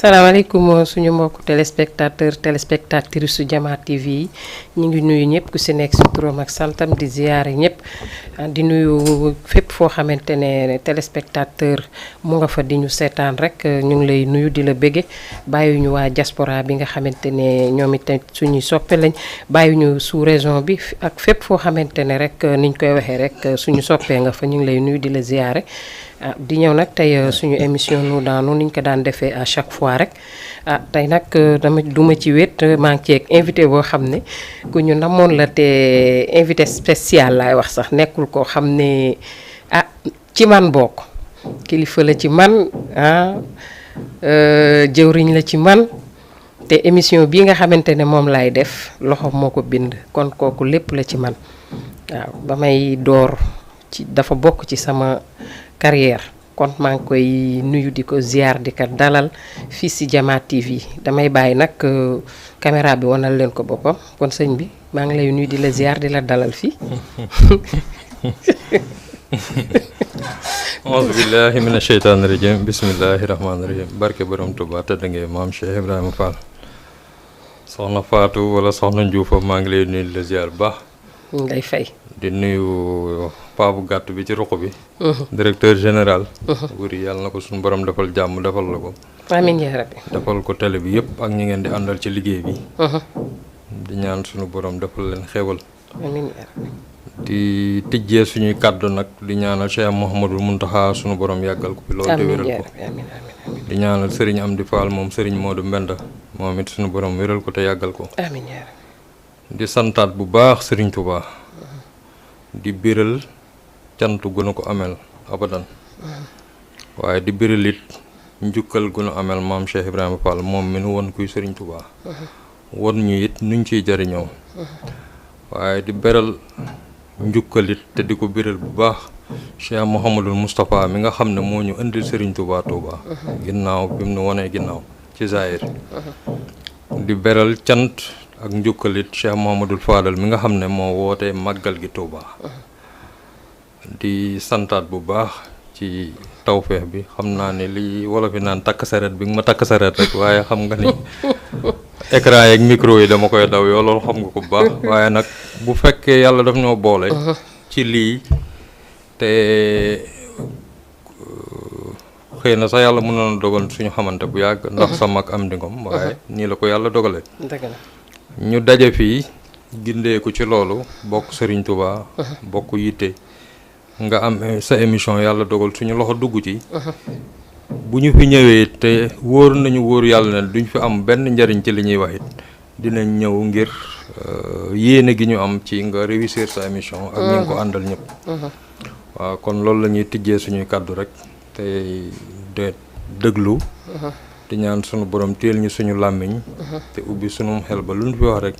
salaamaaleykum suñu mbokku téléspectatrice su Jama TV yi ñu ngi nuyu ñëpp ku si nekk si turam ak santam di ziyaare ñëpp di nuyu fépp foo xamante ne téléspectateur mu nga fa di ñu seetaan rek ñu ngi lay nuyu di la bége bàyyiwuñu waa diaspora bi nga xamante ne ñoom it suñuy soppe lañ bàyyiwuñu sous région bi ak fépp foo xamante ne rek niñ koy waxee rek suñu soppee nga fa ñu ngi lay nuyu di la ziyaare. di ñëw nag tey suñu émission nu daanu niñ ko daan defee à chaque fois rek tey nag dama duma ci wét maa ngi ceeg invité boo xam ne ku ñu namoon la te invité spécial laay wax sax nekkul koo xam ne ci man bokk kilifa la ci man jëwriñ la ci man te émission bii nga xamante ne moom laay def loxo moo ko bind kon kooku lépp la ci man waaw ba may door ci dafa bokk ci sama carrière kon maa ngi koy nuyu di ko ziar di ko dalal fii si Jama TV damay bàyyi nag caméra bi wanal leen ko boppam kon sëñ bi maa ngi lay nuyu di la ziar di la dalal fii. auzu billahi mina sheytaani rajim bismillahi rahmaani rahim barke borom Tuuba tëdd ngeen maam Cheikh Ibrahima Fall soxna Fatou wala soxna Njuufa maa ngi lay nuyu di la ziar bu baax. ngay fay. di nuyu paabu gàtt bi ci ruq bi. directeur général. wuri yàlla na ko suñu borom defal jàmm defal la ko. amiin yaa rabbi. defal ko télé bi yëpp ak ñi ngeen di àndal ci liggéey bi. di ñaan suñu borom defal leen xéwal. amiin yaa rabbi. di tijjee suñuy kàddu nag di ñaanal Cheikh Mouhamadul Mountakha suñu borom yàggal ko fi loolu te wéral ko. amiin di ñaanal Serigne Amdi Fall moom Serigne Modou Mbenda moom it suñu borom wéral ko te yàggal ko. amiin yaa rabbi. di santaat bu baax Serigne Touba. di biral cant gu nu ko amel abadan waaye di biral it njukkal gu nu amel maam Cheikh Ibrahima Fall moom mi nu won kuy Serigne Touba won ñu it nuñ ciy jariñoo waaye di beral njukkal it te di ko biral bu baax Cheikh Mouhamadul Moustapha mi nga xam ne moo ñu indil Serigne Touba ginnaaw bi mu nu wonee ginnaaw ci Zahir di beral cant ak njukkalit Cheikh Mouhamadul Fadal mi nga xam ne moo wootee màggal gi Touba di santaat bu baax ci tawfeex bi xam naa ne li wolof yi naan takk saret bi nga ma takk saret rek waaye xam nga ni écran yeeg micro yi dama koy daw yoo loolu xam nga ko bu baax waaye nag bu fekkee yàlla daf ñoo boole ci lii te xëy na sax yàlla mën na dogal suñu xamante bu yàgg ndax sa mag am di ngom waaye nii la ko yàlla dogalee ñu daje fii gindeeku ci loolu bokk Serigne Touba bokk yitte nga am sa émission yàlla dogal suñu loxo dugg ci bu ñu fi ñëwee te wóor nañu wóor yàlla ne duñ fi am benn njariñ ci li ñuy wax it dinañ ñëw ngir yéene gi ñu am ci nga réussir sa émission ak ñi ngi ko àndal ñëpp waaw kon loolu la ñuy tijjee suñuy kàddu rek te de dëglu di ñaan sunu borom téel ñu suñu làmmiñ te ubbi sunu xel ba lu ñu fi wax rek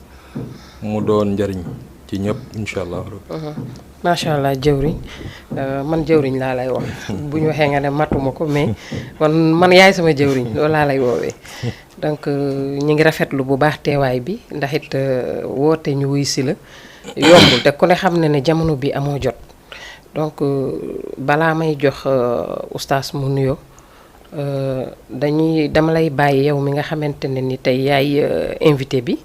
mu doon njariñ ci ñëpp incha allah. macha allah jëwriñ man jëwriñ laa lay wax bu ñu waxee nga ne matuma ko mais kon man yaay sama jëwriñ loolu laa lay woowee donc ñu ngi rafetlu bu baax teewaay bi ndax it woote ñu wuy si la yombul te ku ne xam ne jamono bi amoo jot donc balaa may jox oustaz mu nuyoo. dama lay bàyyi yow mi nga xamante ne ni tey yaay invité bi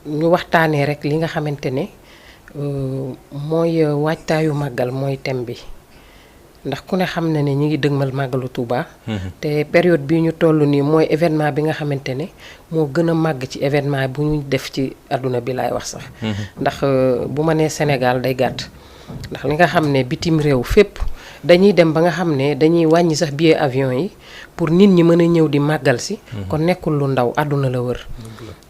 ñu waxtaanee rek li nga xamante ne mooy waajtaayu màggal mooy thème bi ndax ku ne xam ne ñi ngi dëgmal màggalu Touba te période bi ñu toll nii mooy événement bi nga xamante ne moo gën a màgg ci événement bu ñu def ci àdduna bi laay wax sax ndax bu ma nee Sénégal day gàtt ndax li nga xam ne bitim réew fépp dañuy dem ba nga xam ne dañuy wàññi sax billet avion yi pour nit ñi mën a ñëw di màggal si kon nekkul lu ndaw àdduna la wër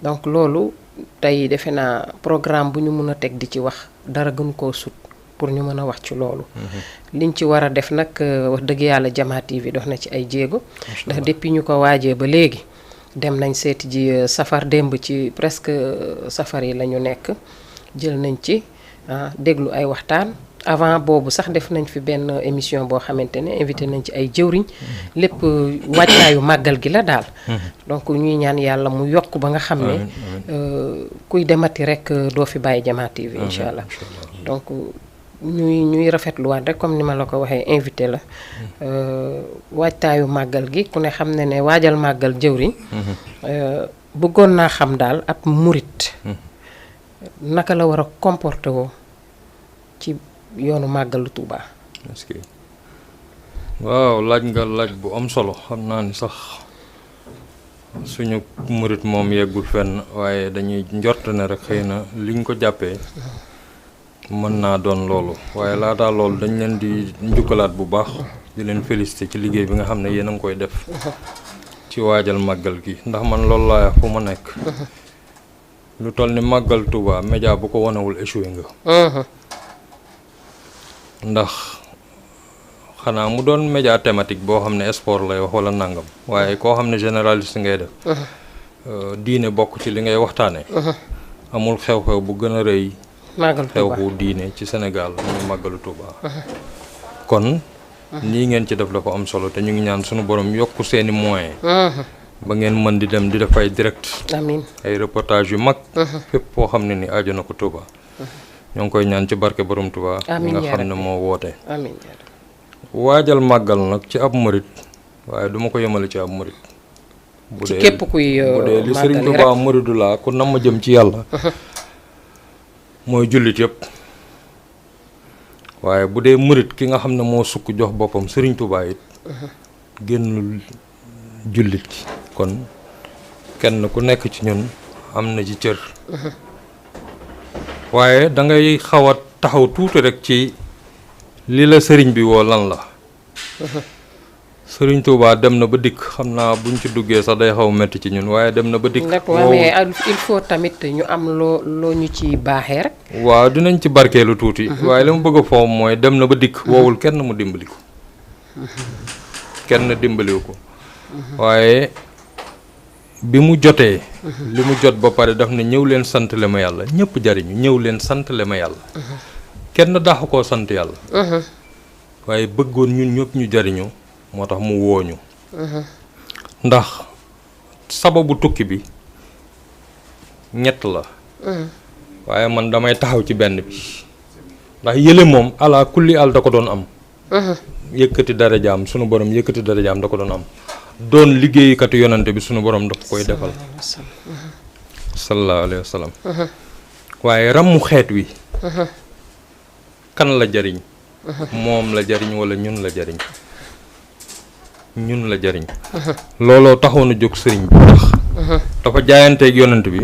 donc loolu tey defe naa programme bu ñu mën a teg di ci wax dara gën koo sut pour ñu mën a wax ci loolu liñ ci war a def nag wax dëgg yàlla Jama TV dox na ci ay jéego ndax depuis ñu ko waajee ba léegi dem nañ seeti ji safar démb ci presque safar yi la ñu nekk jël nañ ci déglu ay waxtaan avant boobu sax def nañ fi benn émission boo xamante ne invité nañ ci ay jëwriñ lépp wàccaayu màggal gi la daal donc ñuy ñaan yàlla mu yokk ba nga xam ne kuy demati rek doo fi bàyyi Jama TV incha allah donc ñuy rafetluwaat rek comme ni ma la ko waxee invité la waajtaayu màggal gi ku ne xam ne waajal màggal jëwriñ bëggoon naa xam daal ab murit naka la war a comporter woo ci yoonu màggalu Tuuba. waaw laaj nga laaj bu am solo xam naa ni sax suñu murit moom yeggul fenn waaye dañuy njort ne rek xëy na liñ ko jàppee mën naa doon loolu waaye laataa loolu dañ leen di njukkalaat bu baax di leen félicité ci liggéey bi nga xam ne yéen a ngi koy def ci waajal màggal gi ndax man loolu laa fu ma nekk lu toll ni màggal Tuuba média bu ko wanewul échoué nga ndax xanaa mu doon média thématique boo xam ne sport lay wax wala nangam waaye koo xam ne généraliste ngay def diine bokk ci li ngay waxtaane amul xew-xew bu gën a rëy xew-xew diine ci Sénégal muy màggalu Tuuba kon nii ngeen ci def dafa am solo te ñu ngi ñaan sunu borom yokk seeni moyen ba ngeen mën di dem di def ay direct amiin ay reportage yu mag fépp foo xam ne ni aajo na ko Tuuba ñoo ngi koy ñaan ci barke borom Tuuba mi nga xam ne moo woote amiin waajal màggal nag ci ab murit waaye duma ko yemale ci ab murit bu dee képp kuy bu dee li Sëriñ Tuuba muridu laa ku nam ma jëm ci yàlla mooy jullit yëpp waaye bu dee murit ki nga xam ne moo sukk jox boppam Sëriñ Tuuba it génnul jullit kon kenn ku nekk ci ñun am na ci cër waaye da ngay xaw a taxaw tuuti rek ci li la sëriñ bi woo lan la Sëriñ Tuuba dem na ba dikk xam naa buñ ci duggee sax day xaw metti ci ñun waaye dem na ba dikk mais il faut tamit ñu am loo ñu ci baaxee rek waaw dinañ ci barkeelu tuuti waaye li ma bëgg a foom mooy dem na ba dikk woowul kenn mu dimbali ko kenn dimbaliwu ko waaye bi mu jotee li mu jot ba pare daf ne ñëw leen sant le ma yàlla ñëpp jariñu ñëw leen sant le ma yàlla kenn daaxu koo sant yàlla waaye bëggoon ñun ñëpp ñu jariñu moo tax mu wooñu ndax sababu tukki bi ñett la waaye man damay taxaw ci benn bi ndax yële moom ala kulli àll da ko doon am yëkkati darajaam sunu borom yëkkati darajaam da ko doon am doon liggéeykatu yonante bi sunu borom daf koy defal sallallahu alayhi wa sallam waaye ràmmu xeet wi kan la jariñ moom la jariñ wala ñun la jariñ ñun la jariñ looloo taxoon a jóg sëriñ bi ndax dafa jaayanteeg yonant bi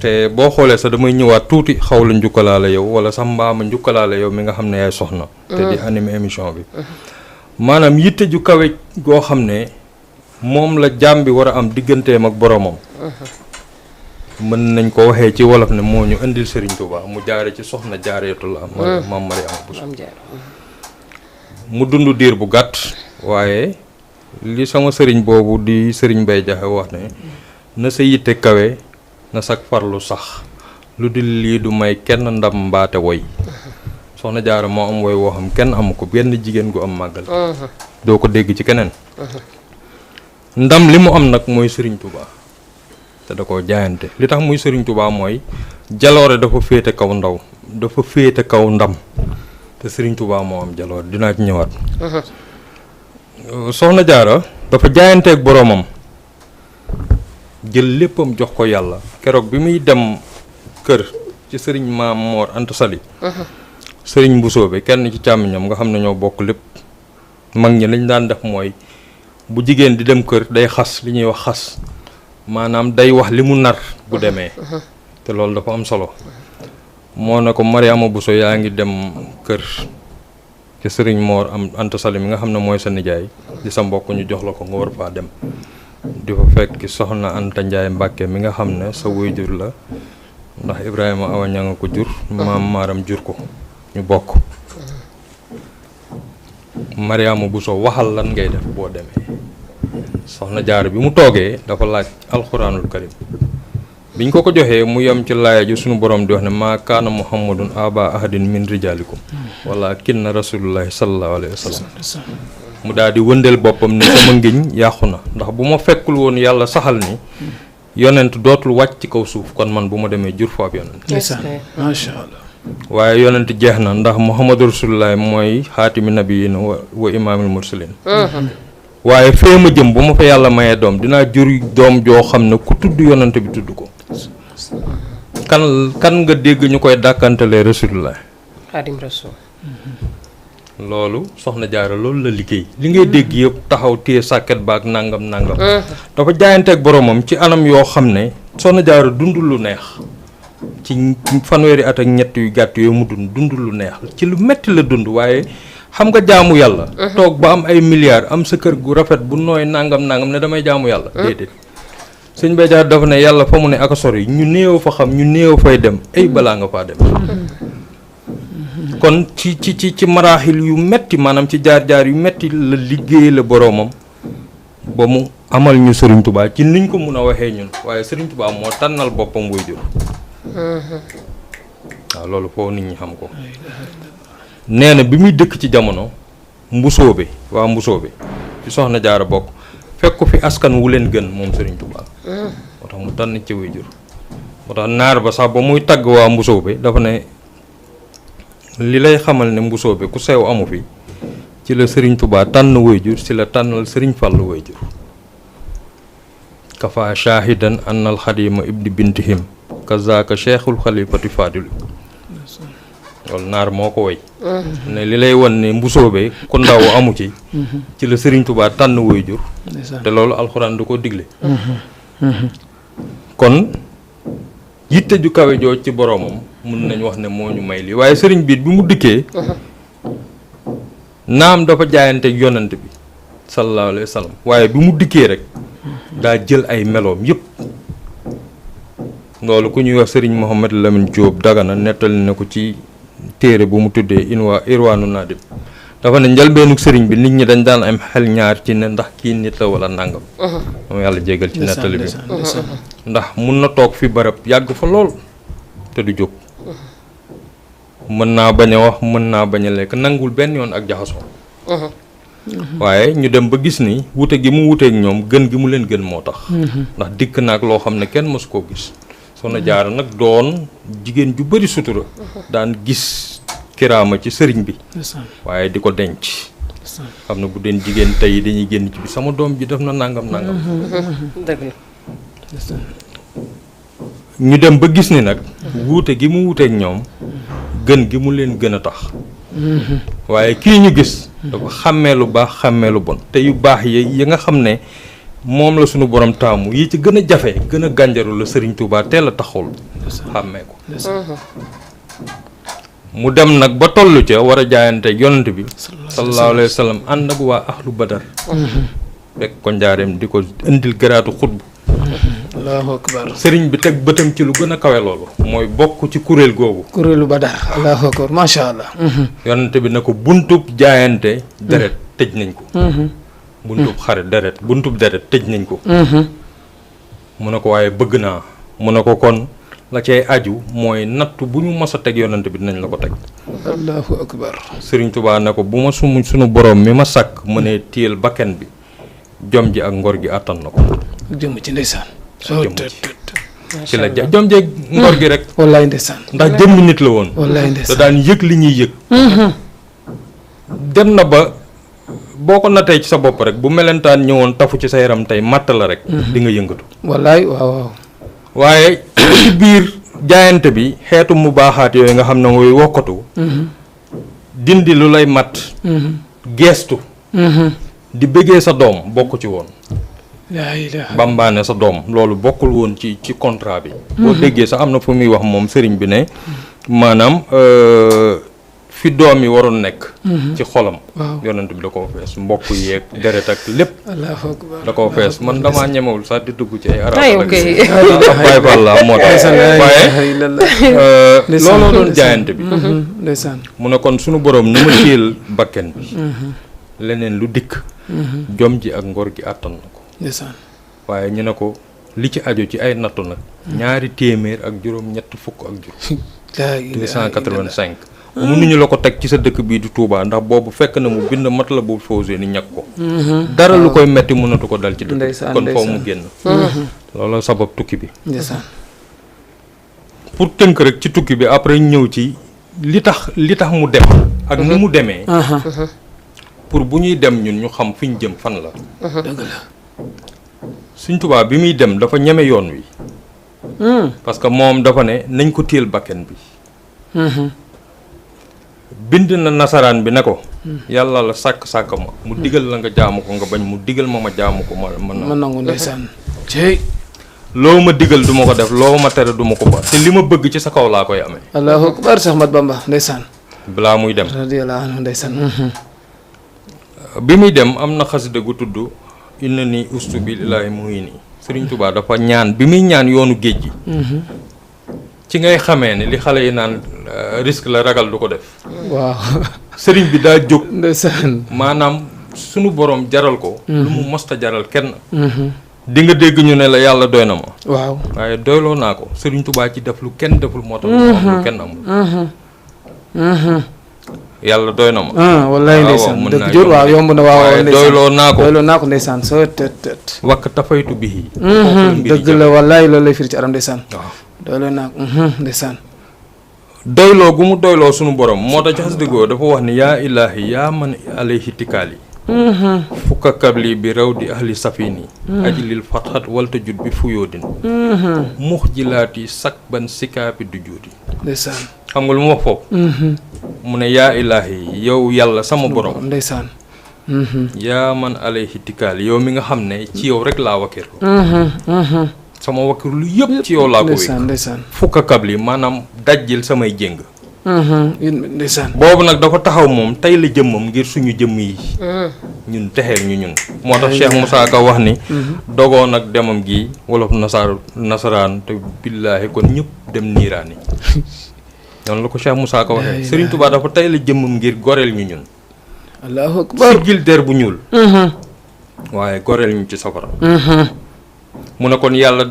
te boo xoolee sax damay ñëwaat tuuti xaw la njukkalaale yow wala sax mbaama njukkalaale yow mi nga xam ne yaay soxna te di animé émission bi maanaam yitte ju kawe goo xam ne moom la jaam bi war a am digganteem ak boromam mën nañ ko waxee ci wolof ne moo ñu indil Sëriñ Tuuba mu jaare ci soxna jaareetu la maam Mariama Bousso mu dund diir bu gàtt waaye li sama sëriñ boobu di sëriñ Mbay Jaxe wax ne na sa yitte kawe na sag farlu sax lu dul lii du may kenn ndam mbaate woy soxna jaara moo am woy woo xam kenn amu ko benn jigéen gu am màggal doo ko dégg ci keneen ndam li mu am nag mooy Sëriñ Tuuba te da koo jaayante li tax muy Sëriñ Tuuba mooy jaloore dafa féete kaw ndaw dafa féete kaw ndam te Sëriñ Tuuba moo am jaloore dinaa ci ñëwaat soxna jaara dafa jaayanteeg boroomam jël léppam jox ko yàlla keroog bi muy dem kër ci sëriñ Maam Moor Anta Sali sëriñ Mbusoobe kenn ci càmmiñam nga xam ne ñoo bokk lépp mag ñi lañ daan def mooy bu jigéen di dem kër day xas li ñuy wax xas maanaam day wax li mu nar bu demee te loolu dafa am solo moo ne ko Mariama Bousso yaa ngi dem kër ci sëriñ Moor am Anta Sali mi nga xam ne mooy sa nijaay di sa mbokk ñu jox la ko nga war faa dem di fa fekk soxna Anta Njaay Mbàkke mi nga xam ne sa waajur la ndax Ibrahima Awa ña nga ko jur maam maaram jur ko ñu bokk Mariama Bousso waxal lan ngay def boo demee soxna jaar bi mu toogee dafa laaj alxuraanul karim biñ ko joxee mu yem ci laaya ji sunu borom di wax ne maa kaana muhammadun aba ahadin min rijaalikum wala kinna rasulullahi sallallahu alayhi wa sallam mu daal di wëndeel boppam ni sama ngiñ yàqu na ndax bu ma fekkul woon yàlla saxal ni yonent dootul wàcc ci kaw suuf kon man bu ma demee jur fa ab yonent macha allah waaye yonent jeex na ndax Muhammadu Rasulullah mooy xaatimi nabiyin wa imaamil mursalin waaye fee ma jëm bu ma fa yàlla mayee doom dinaa jur doom joo xam ne ku tudd yonent bi tudd ko. kan nga dégg ñu koy dàkkantalee Rasulullah. Xaadim Rasul. loolu soxna Jaara loolu la liggéey li ngay dégg yëpp taxaw téye sàkket baak nangam. dafa jaayanteeg boromam ci anam yoo xam ne soxna Jaara dund lu neex ci fanweeri at ak ñett yu gàtt yooyu mu dund lu neex ci lu metti la dund waaye xam nga jaamu yàlla. toog ba am ay milliards am sa kër gu rafet bu nooy nangam ne damay jaamu yàlla. déedéet sëñ Bay Jaara dafa ne yàlla fa mu ne ak sori ñu néew fa xam ñu néew fay dem ay balaa nga faa dem. kon ci maraaxil yu metti maanaam ci jaar-jaar yu metti la liggéey la boroomam ba mu amal ñu Serigne Touba ci niñ ko mun a waxee ñun waaye Serigne Touba moo tànnal boppam waajur. waaw loolu foofu nit ñi xam ko. nee na bi muy dëkk ci jamono mbusoobe waa mbusoobe ci soxna Jaara bokk fekk ko fi askan wu leen gën moom Serigne Touba. moo tax mu tànn ci waajur moo tax naar ba sax ba muy tagg waa mbusoobe dafa ne li lay xamal ne mbusoobe ku sew amu fi ci la Serigne Touba tànn waajur ci la tànnal Serigne Fall waajur kafa shahidan annal xadima ibni bintihim kazaka cheikhul xalifati fadilu loolu naar moo ko woy ne li lay wan ne mbusoobe ku ndaw amu ci la Serigne Touba tànn waajur te loolu alxuraan du ko digle kon yitte ju kawe joo ci boroomam mun nañ wax ne moo ñu may lii waaye sëriñ bi mu dikkee naam dafa jaayante yonent bi sallallahu alayhi wa sallam waaye bi mu dikkee rek daa jël ay meloom yëpp loolu ku ñuy wax sëriñ Mouhamed Lamine Diop Dagana nettali na ko ci téere bu mu tuddee Irwaanu Naadim dafa ne njëlbeenug sëriñ bi nit ñi dañ daan am xel ñaar ci ne ndax kii nit la wala nàngam moom yàlla jégal ci nettali bi ndax mun na toog fi barab yàgg fa lool te du jóg mën naa bañ a wax mën naa bañ a lekk nangul benn yoon ak jaxasoo waaye ñu dem ba gis ni wute gi mu wuteek ñoom gën gi mu leen gën moo tax ndax dikk naag loo xam ne kenn mësu koo gis Soxna Jaara nag doon jigéen ju bari sutura daan gis kiraama ci sëriñ bi waaye di ko denc xam ne bu den jigéen tey dañuy génn ci bi sama doom ji def na nangam dëgg la ñu dem ba gis ni nag wuute gi mu wuuteek ñoom gën gi mu leen gën a tax waaye kii ñu gis dafa xàmmee lu baax xàmmee lu bon te yu baax yi nga xam ne moom la suñu borom taamu yi ci gën a jafe gën a gànjaru la Serigne Touba teel a taxawul xàmmee ko mu dem nag ba toll ca war a jaayante yonent bi sallallahu alayhi wa sallam ànd ak waa ahlu badar fekk ko njaareem di ko indil garaatu xutbu allahu akbar sëriñ bi teg bëtam ci lu gën a kawe loolu mooy bokk ci kuréel googu kuréelu badar allahu akbar macha allah yonent bi na ko buntub jaayante deret tëj nañ ko buntub xare deret buntub deret tëj nañ ko mu ne ko waaye bëgg naa mu ne ko kon la cay aju mooy natt bu ñu mos a teg yonent bi dinañ la ko teg allahu akbar Sëriñ Tuubaa ne ko bu ma sunu borom mi ma sàkk mu ne téyel bakken bi jom ji ak ngor gi àttan na ko jëm ci ndeysaan ci la jom jeeg ngor gi rek wallaay ndeysaan ndax jëmmi nit la woon wallaay da ndeysaan daan yëg li ñuy yëg dem na ba boo ko natee ci sa bopp rek bu melentaan ñëwoon tafu ci sa yaram tey matt la rek di nga yëngatu wallaay waaw waaw waaye ci biir jaayante bi xeetu mu baaxaat yooyu nga xam ne mooy wokkatu dindi lu lay matt geestu di bëggee sa doom bokk ci woon laa ilaaha bambaane sa doom loolu bokkul woon ci contrat bi boo déggee sax am na fu muy wax moom sëriñ bi ne maanaam fi doom yi waroon nekk ci xolam waaw yonent bi da koo fees mbokk yeeg deret ak lépp allahu akbar da koo fees man damaa ñemewul sax di dugg ci ay arab ay ak ok Baay Faal la moo tax waaye looloo doon jaayante bi ndeysaan mu ne kon sunu borom nu ma téel bakken bi leneen lu dikk jom ji ak ngor gi àttan na ko ndeysaan waaye ñu ne ko li ci aju ci ay nattu nag ñaari téeméer ak juróom ñett fukk ak juróom laa ilaaha 285 mënuñu la ko teg ci sa dëkk bii di Touba ndax boobu fekk na mu bind Matlabul Fawzayni ñàkk ko dara lu koy metti mënatu ko dal ci dëkk ndeysaan kon foofu mu génn loolu sabab tukki bi ndeysaan pour tënk rek ci tukki bi après ñëw ci li tax mu dem ak ni mu demee pour bu ñuy dem ñun ñu xam fi ñu jëm fan la. dëgg la. Sëñ Tuubaa bi muy dem dafa ñeme yoon wi. parce que moom dafa ne nañ ko téel bakken bi. bind na nasaraan bi ne ko. yàlla la sàkk ma mu digal la nga jaamu ko nga bañ mu digal ma jaamu ko ma nangu ndeysaan. cey. loo ma digal du ma ko def loo ma tere du ma ko ba te li ma bëgg ci sa kaw laa koy amee. allahu akbar Cheikh Ahmad Bamba ndeysaan. balaa muy dem. radiyallahu anhu ndeysaan. bi muy dem am na xasida gu tudd inna ni ustu bi ilaahi muy nii Sëriñ Tuubaa dafa ñaan bi muy ñaan yoonu géej gi. ci ngay xamee ne li xale yi naan risque la ragal du ko def. waaw. sëriñ bi daa jóg. ndeysaan. maanaam sunu borom jaral ko. lu mu mosta jaral kenn. di nga dégg ñu ne la yàlla doy na ma. waaw. waaye doyloo naa ko Sëriñ Tuubaa ci def lu kenn deful moo tax. lu kenn amul. yàlla doy na ma. wallaay ndeysaan dëgg jur waaw yomb na waaw. waaye doyloo naa ko ndeysaan soo tët. wakk tafaytu bihi. dëgg la wallaay loolu lay firi ci aram ndeysaan. waaw doyloo naa ko ndeysaan. doyloo gu mu doyloo sunu borom moo tax xas dëggoo dafa wax ni yaa ilaahi yaa man alayhi tikaali. fukka kabli bi raw di ahli safini. ajlil fatxat walta jut bi fuyoodin. mux jilaati sak ban sikaapi du juuti. ndeysaan. xam nga lu mu wax foofu. mu ne yaa ilaahi yow yàlla sama borom. ndeysaan. yaa man alayhi tikaali yow mi nga xam ne ci yow rek laa wakkir sama wakkir lu yëpp ci yow laa ko wékk. ndeysaan. fukka kabli maanaam dajjil samay jéng. ndeysaan. boobu nag dafa taxaw moom tey la jëmmam ngir suñu jëmm yi. ñun texeel ñu ñun. moo tax Cheikh Moussa Ka wax ni. dogoon ak demam gi wolof nasaraan te billaahi kon ñëpp dem niiraani. noonu la ko Cheikh Moussa Ka waxee. Serigne Touba dafa tey la jëmmam ngir goreel ñu ñun. allahu akbar. siggil der bu ñuul. waaye goreel ñu ci safara. mu ne kon yàlla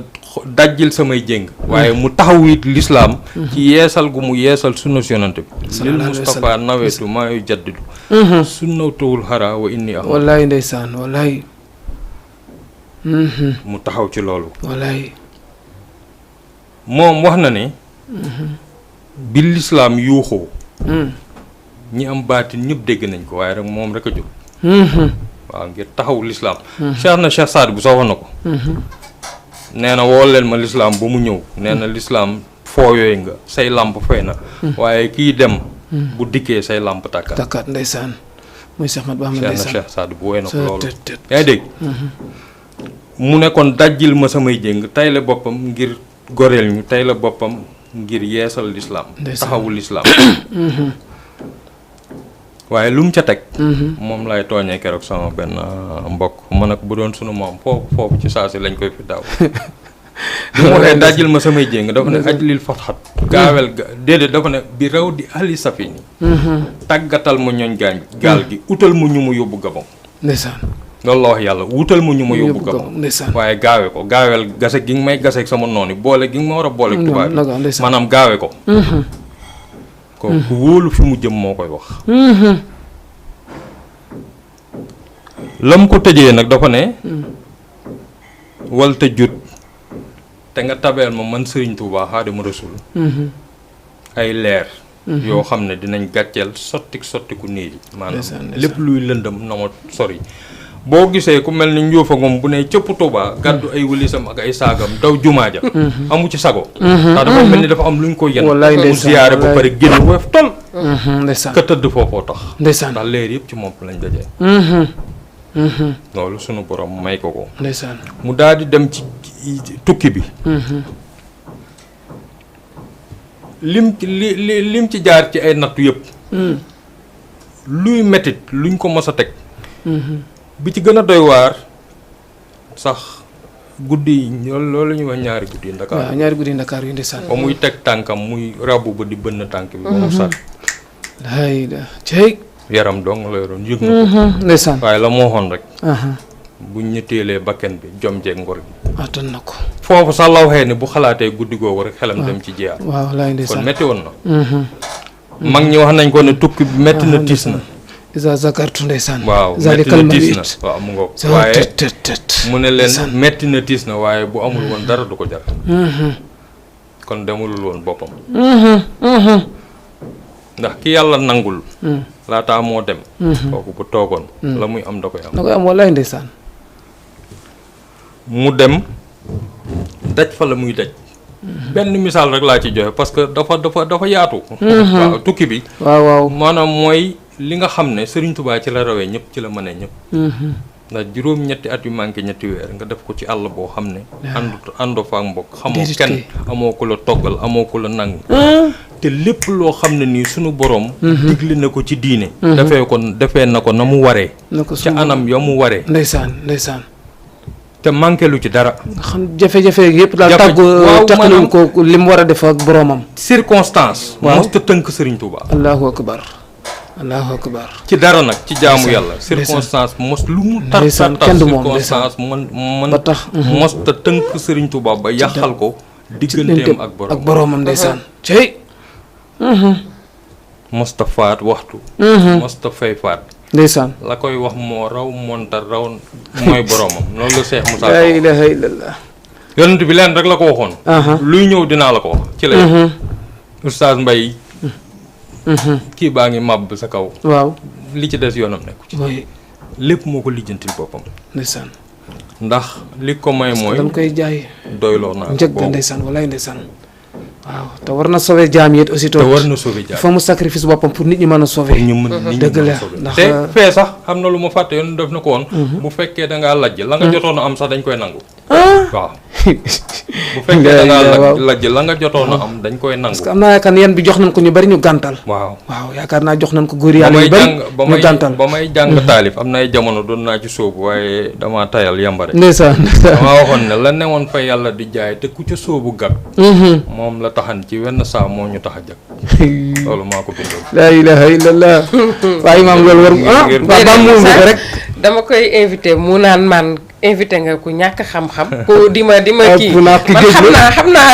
dajjil samay jéng. waaye mu taxaw it lislaam ci yeesal gu mu yeesal sunna yonante bi. lil Mustafa nawetu maa yu jaddidu. sunnatul xara wa inni ahmad. wallaay ndeysaan wallaay. mu taxaw ci loolu. wallaay. moom wax na ne. bi lislaam yuuxoo. ñi am baatin ñëpp dégg nañ ko waaye rek moom rek a jóg. waaw ngir taxaw lislaam. Cheikh Saad bu sax wax na ko. nee na woo leen ma lislaam ba mu ñëw nee na lislaam fooyooy nga say làmp fay na. waaye kii dem. bu dikkee say làmp tàkkaat. ndeysaan. muy Cheikh Ahmad Bamba ndeysaan. Cheikh Saad bu woy na ko loolu. yaa ngi dégg. mu ne kon dajjil ma samay jéng tay la boppam ngir goreel ñu tay la boppam ngir yeesal lislaam taxawul lislaam waaye lu mu ca teg. moom lay tooñee keroog sama benn mbokk ma ne ko bu doon sunu moom foofu ci saa si lañ koy fi daaw. bu mu waxee dajjil ma samay jéng dafa ne ajlil fatxat gaawel déedéet dafa ne bi raw di ahli safini. tàggatal ma ñooñ gaal gi utal mu ñu mu yóbbu Gabon. ndeysaan. loolu la wax yàlla wutal mu ñu ma yóbbu Gabon. waaye gaawe ko gaawel gase gi nga may gaseeg sama noonu boole gi nga ma war a boole tubaab bi maanaam gaawe ko. ku wóolu fi mu jëm moo koy wax. lam ko tëjee nag dafa ne. wal te jut te nga tabeel ma man Sëriñ Tuubaa Xaadimu Rasuul. ay leer. yoo xam ne dinañ gàcceel sottiku niir yi. maanaam lépp luy lëndëm na ma sori. boo gisee ku mel ni Njuufa Ngom bu ne cëpp Tuubaa gàddu ay wëlisam ak ay saagam daw jumaa ja amu ci sago. ndax dafa mel ni dafa am lu ñu ko yenn. wallaay mu siyaare ba pare génn woyof tol. ndeysaan ka tëdd foofoo tax. ndeysaan ndax leer yëpp ci moom lañ dajee. loolu sunu borom may ko ko. ndeysaan mu daal di dem ci tukki bi. lim ci jaar ci ay nattu yëpp. luy metit luñ ko mos a teg. bi ci gën a doy waar sax guddi yi loolu la ñuy wax ñaari guddi yi Ndakaar. waaw ñaari guddi yi Ndakaar yu ndeysaan. ba muy teg tànkam muy rabu ba di bënn tànk bi. ba mu sat. day da cey. yaram dong la yoroon yëg na ko. ndeysaan waaye la moo xoon rek. buñ ñu téelee bakken bi jom jeeg ngor gi. attan na ko. foofu sax la waxee ne bu xalaatee guddi googu rek xelam dem ci jiyaar. waaw laay ndeysaan kon metti woon na. mag ñi wax nañ ko ne tukki bi metti na tiis na. isa zakartu ndeysaan. waaw metti na tiis na waaw mu ngoog. waaye mu ne leen metti na tiis na waaye bu amul woon dara du ko jar. kon demulul woon boppam. ndax ki yàlla nangul laataa moo dem kooku bu toogoon la muy am da koy am da koy am wallaay ndeysaan. mu dem daj fa la muy daj benn misaal rek laa ci joxe parce que dafa yaatu waaw tukki bi waaw maanaam mooy li nga xam ne Serigne Touba ci la rawee ñëpp ci la mënee ñëpp ndax juróom-ñetti at yu manqué ñetti weer nga def ko ci àll boo xam ne àndoo fa ak mbokk xamoo kenn amoo ko la toggal amoo ko la nang te lépp loo xam ne nii sunu borom digle na ko ci diine defee na ko na mu waree ca anam ya mu waree ndeysaan te manqué lu ci dara nga xam jafe-jafe yëpp daal tàggu ko li mu war a def ak boromam circonstance mosta tënk Serigne Touba allahu akbar ci dara nag ci jaamu yàlla circonstance mos lu mu tar circonstance man ba tax mosta tënk Serigne Touba ba yàqal ko digganteem ak boromam ndeysaan cey mosta faat waxtu mosta fay faat ndeysaan la koy wax moo raw monta raw mooy boromam loolu la Cheikh Moussa la ilaha illallah yonent bi leen rek la ko waxoon luy ñëw dinaa la ko wax ci lay Oustaz Mbaye kii baa ngi màbb sa kaw waaw li ci des yoonam nekku ci lépp moo ko lijjantil boppam ndeysaan ndax li ko may mooy dañ koy jaay doyloo naa njëg ga ndeysaan walaay ndeysaan waaw te war na sauver jaam yi aussi te war na sauver jaam fa mu sacrifice boppam pour nit ñi mën a sauver ñu mën nit ñi dëgg la ndax te fee sax am na lu ma fàtte yoon def na ko woon bu fekkee da ngaa lajj la nga jotoon a am sax dañ koy nangu waaw bu fekkee da ngaa lajj la nga jotoon a am dañ koy nangu parce que am naa yaakaar ne yéen bi jox nañ ko ñu bari ñu gàntal waaw yaakaar naa jox nañ ko góor yàlla yu bari ñu gàntal ba may jàng taalif am na ay jamono doon naa ci sóobu waaye damaa tayal yambare ndeysaan damaa waxoon ne la newoon fa yàlla di jaay te ku ca sóobu gag moom la taxan ci wenn saa moo ñu tax a jag loolu maa ko bindoo laa ilaha illallah waaye maam loolu war ba mu rek dama koy invité mu naan man invité nga ku ñàkk xam-xam ku di ma kii man xam naa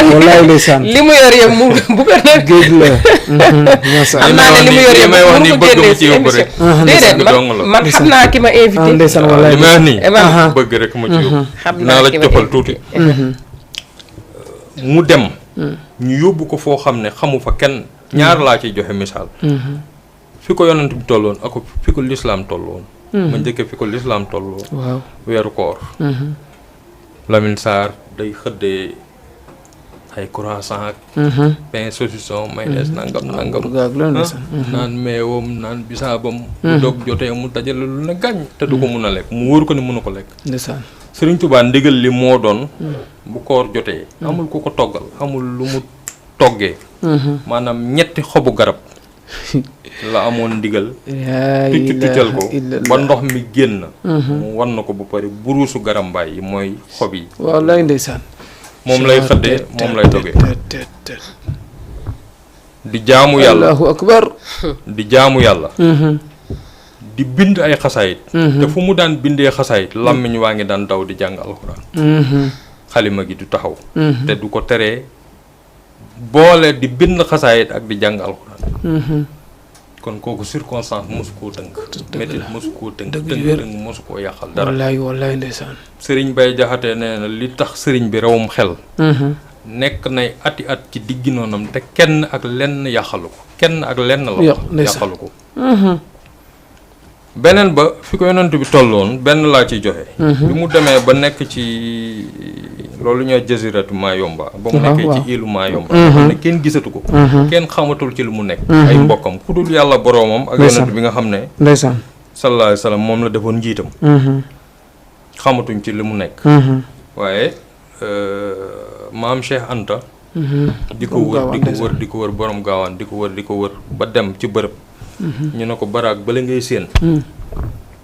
li mu yor yëpp mu bu ko nag géej la xam naa ne li mu yor yëpp mu ko génnee si émission déedéet man xam naa ki ma invité ndeysaan wallaay li may wax nii bëgg rek ma ci yóbbu naa la coppal tuuti mu dem ñu yóbbu ko foo xam ne xamu fa kenn ñaar laa ciy joxe misaal fi ko yonent bi tolloon ak fi ko lislaam tolloon ma njëkkee fi ko lislaam tolloon waaw weeru koor Lamine Sarr day xëddee ay croissant ak pain saucisson mayonnaise nangam naan meewam naan bisaabam bu dog jotee mu dajale lu ne gàññ te du ko mun a lekk mu wóor ko ne mënu ko lekk ndeysaan Sëriñ Tuubaa ndigal li moo doon bu koor jotee amul ku ko toggal amul lu mu toggee maanaam ñetti xobu garab la amoon ndigal tuccal ko ba ndox mi génn mu wan na ko bu pare buruusu garambaay yi mooy xob yi wallaay ndeysaan moom lay xëddee moom lay toggee di jaamu yàlla allahu akbar di jaamu yàlla di bind ay xasaayit te fu mu daan bindee xasaayit làmmiñ waa ngi daan daw di jàng alxuraan xalima gi du taxaw te du ko teree boole di bind xasaayit ak di jàng alxuraan kon kooku circonstance mosu koo tënk métit mosu koo tënk tënk mosu koo yàqal dara wallaay ndeysaan sëriñ Bay Jaxate nee na li tax sëriñ bi rawum xel nekk nay ati at ci diggi noonam te kenn ak lenn yàqalu ko kenn ak lenn la yàqalu ko beneen ba fi ko yonent bi tolloon benn laa ciy joxe bi mu demee ba nekk ci loolu ñoo jaziratu Mayomba ba mu nekkee ci ilu Mayomba xam ne kenn gisatu ko kenn xamatul ci lu mu nekk ay mbokkam ku dul yàlla boroomam ak yonent bi nga xam ne ndeysaan sallallahu alayhi wa sallam moom la defoon njiitam xamatuñ ci li mu nekk waaye maam Cheikh Anta di ko wër borom gaawaan di ko wër ba dem ci bërëb ñu ne ko baraag bala ngay séen